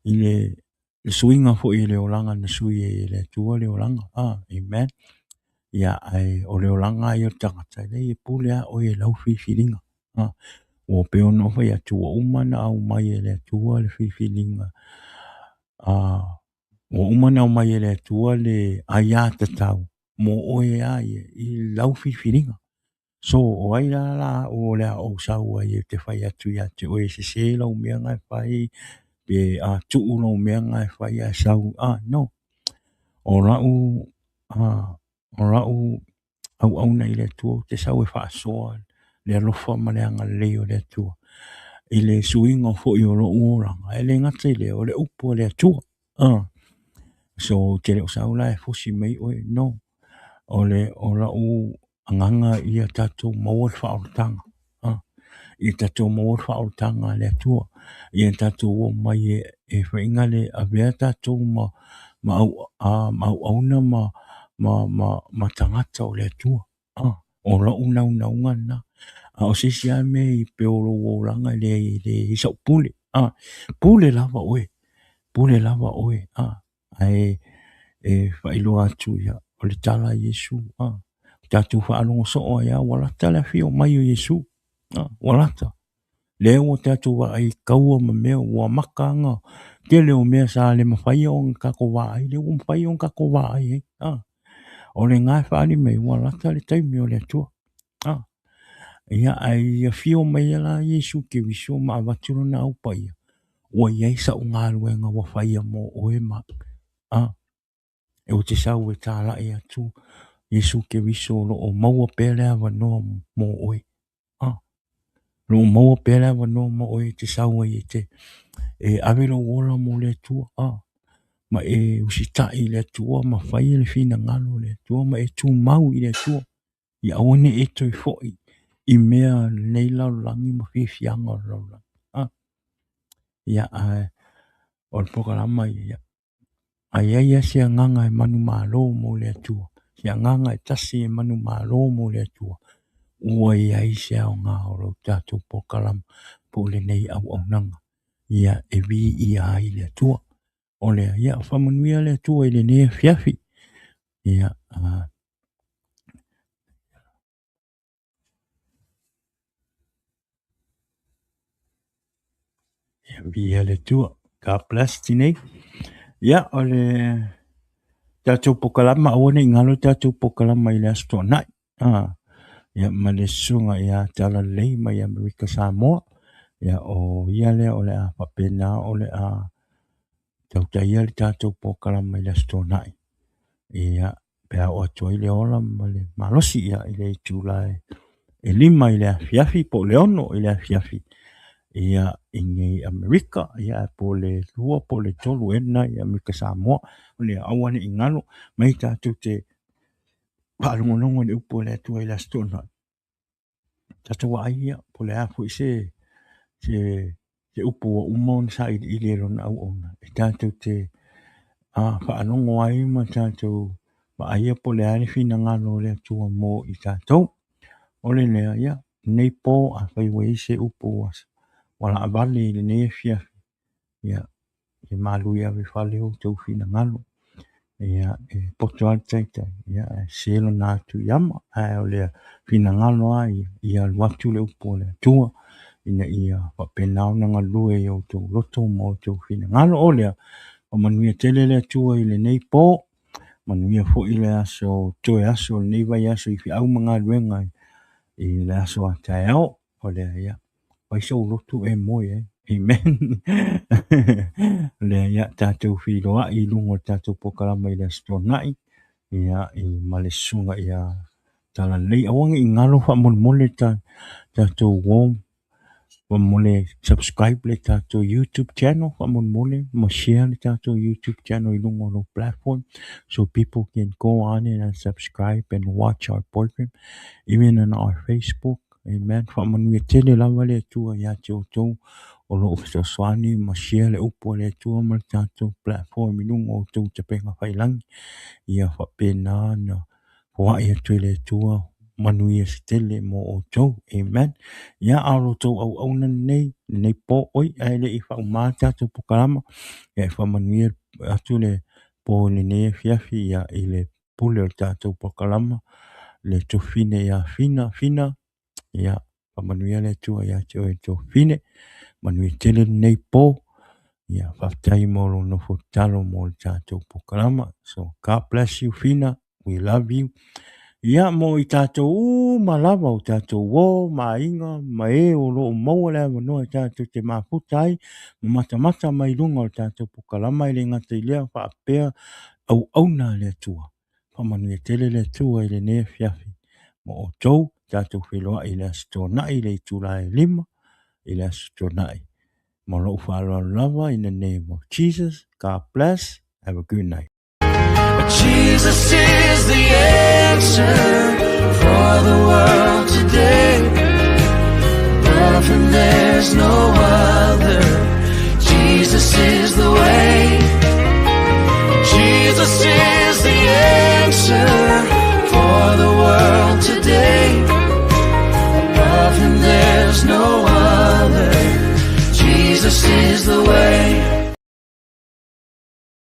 i le suiga foi i le olaga na sui ai e le Atua le olaga. Amen. Ia, ae o le olaga ia o le tagata, e leai e pule lava oe i lau filifiliga. Ua pei ona ou fai atu, ua uma ona aumai e le Atua le filifiliga. Ua uma ona aumai e le Atua le aiatatau mo oe lava ia i lau filifiliga. So, o ai la la au o le a ou sau ai e te fai atu ia te oe e sese lau mea na e fai, pe a tuu lau mea na e fai ae sau. No. O lau, o lau auauna i le Atua, ou te sau e faasoa le alofa ma le agalelei o le Atua i le suiga foi o lou olaga. E le gata i lea, o le upu a le Atua. So ou te le o sau la e fosi mai oe, no. O le o lau agaga ia tatou maua le faaolataga, ia tatou maua le faaolataga a le Atua, ia tatou o mai e faiga le avea tatou ma auauna ma tagata o le Atua. O lou naunauga lena. A o se isi lava mea i pei o lou olaga e leai e leai sau pule. Pule lava oe, pule lava oe. Ae e faailoa atu ia, o le tala a Iesu, tatou faalogo soo ai lava, ua lata le afio mai o Iesu. Ua lata. Lea ua tatou vaai i kaua ma mea ua amata lava ona tele o mea sa le mafaia ona tatou vaai, lea ua mafai ona tatou vaai ai. O lena e faaali mai ua lata le taimi o le Atua. Ia, ae i afio mai la Iesu Keriso ma avatu lona au paia, ua i ai sau galuega ua faia mo oe ma au. Ou te sau e talai atu Iesu Keriso o lo o maua pea le avanoa mo oe. O lo o maua pea le avanoa mo oe e te sau ai e te e ave lou ola mo le Atua. Ma e usitai i le Atua ma faia le finagalo o le Atua ma e tumau i le Atua. Ia aua ne i e toe foi i mea o lenei lalolagi ma fiafiaga o le lalolagi. Ia, ae o le polokalama ia, a i ai lava se agaga e manumalo mo le Atua, se agaga e tasi e manumalo mo le Atua, ua i ai se aoga o lo tatou polokalama po o lenei auaunaga, ia e viia ai le Atua. O lea, ia faamanuia le Atua i lenei afiafi. Ia, ia viia le Atua. God bless Tinei. Ia, o le tatou polokalama, aua ne i galo le tatou polokalama i le Aso Toonai. Ia, ma le susuga ia Talalelei mai Amerika Samoa. Ia, o ia lea o le a faapena o le a tautaia le tatou polokalama i le Aso Toonai. Ia, pe a oo atu ai le ola ma le malosi, ia, i le itula e 5 i le afiafi po o le 6 i le afiafi, ia, i nei Amerika, ia, po o le 2 po o le 3 ea lena i Amerika Samoa. O le aua ne i galo mai tatou te faalogologo i le upu a le Atua i le Aso Toonai. Tatou vaai ia, po o le a foi se upu ua uma ona sailiili e lona auauna, e tatou te faalogo ai ma tatou vaaia po o le a le finagalo o le Atua mo i tatou. O le lea, ia, lenei po, afai ua i ai se upu ua laavale i lenei afiafi, ia, e malu i ave i fale o outou finagalo. Ia, e poto lava le taitai, ia, ae sese lona atu i ama. Ae o le finagalo lava ia, ia alu atu le upu a le Atua, ina ia faapena ona galue i outou loto ma outou finagalo. O lea, faamanuia tele le Atua i lenei po, manuia foi le aso, toe aso o lenei vaiaso i feau ma galuega i le aso a taeao. O lea, ia, fai sou lotu e moe ai. Amen. O lea, ia, tatou feiloai i luga o le tatou polokalama i le Aso Toonai, ia, i ma le susuga ia Talalelei. Aua ne i galo faamolemole tatou uo, faamolemole subscribe le tatou YouTube channel, faamolemole ma share le tatou YouTube channel i luga o lou platform, so people can go on and subscribe and watch our program, even on our Facebook. Amen. Faamanuia tele lava le Atua ia te outou o lo o fesoasoani ma share le upu a le Atua ma le tatou platform i luga o outou tapega failangi. Ia faapena na foai atu e le Atua manuia se tele mo outou. Amen. Ia, a o lo outou auauna lenei, lenei po, oi, ae le i faauma le tatou polokalama, ia e faamanuia atu le po i lenei afiafi, ia, i le pule o le tatou polokalama, le tofine ia Fina, Fina, ia, faamanuia le Atua ia te oe tofine, manuia tele lenei po, ia, faafetai mo lou nofo tatalo mo le tatou polokalama. So, God bless you, Fina, we love you. Ia, mo i tatou uma lava, o tatou uo, ma aiga, ma e o lo o maua le avanoa e tatou te mafuta ai, ma matamata mai luga o le tatou polokalama, e le gata i lea, faapea auauna a le Atua. Faamanuia tele le Atua i lenei afiafi mo outou, tatou feiloai i le Aso Toonai i le itula e 5 i le Aso Toonai. Ma lou faaaloalo lava, in the name of Jesus, God bless, have a good night. Jesus is the answer for the world today. Above him there's no other. Jesus is the way. Jesus is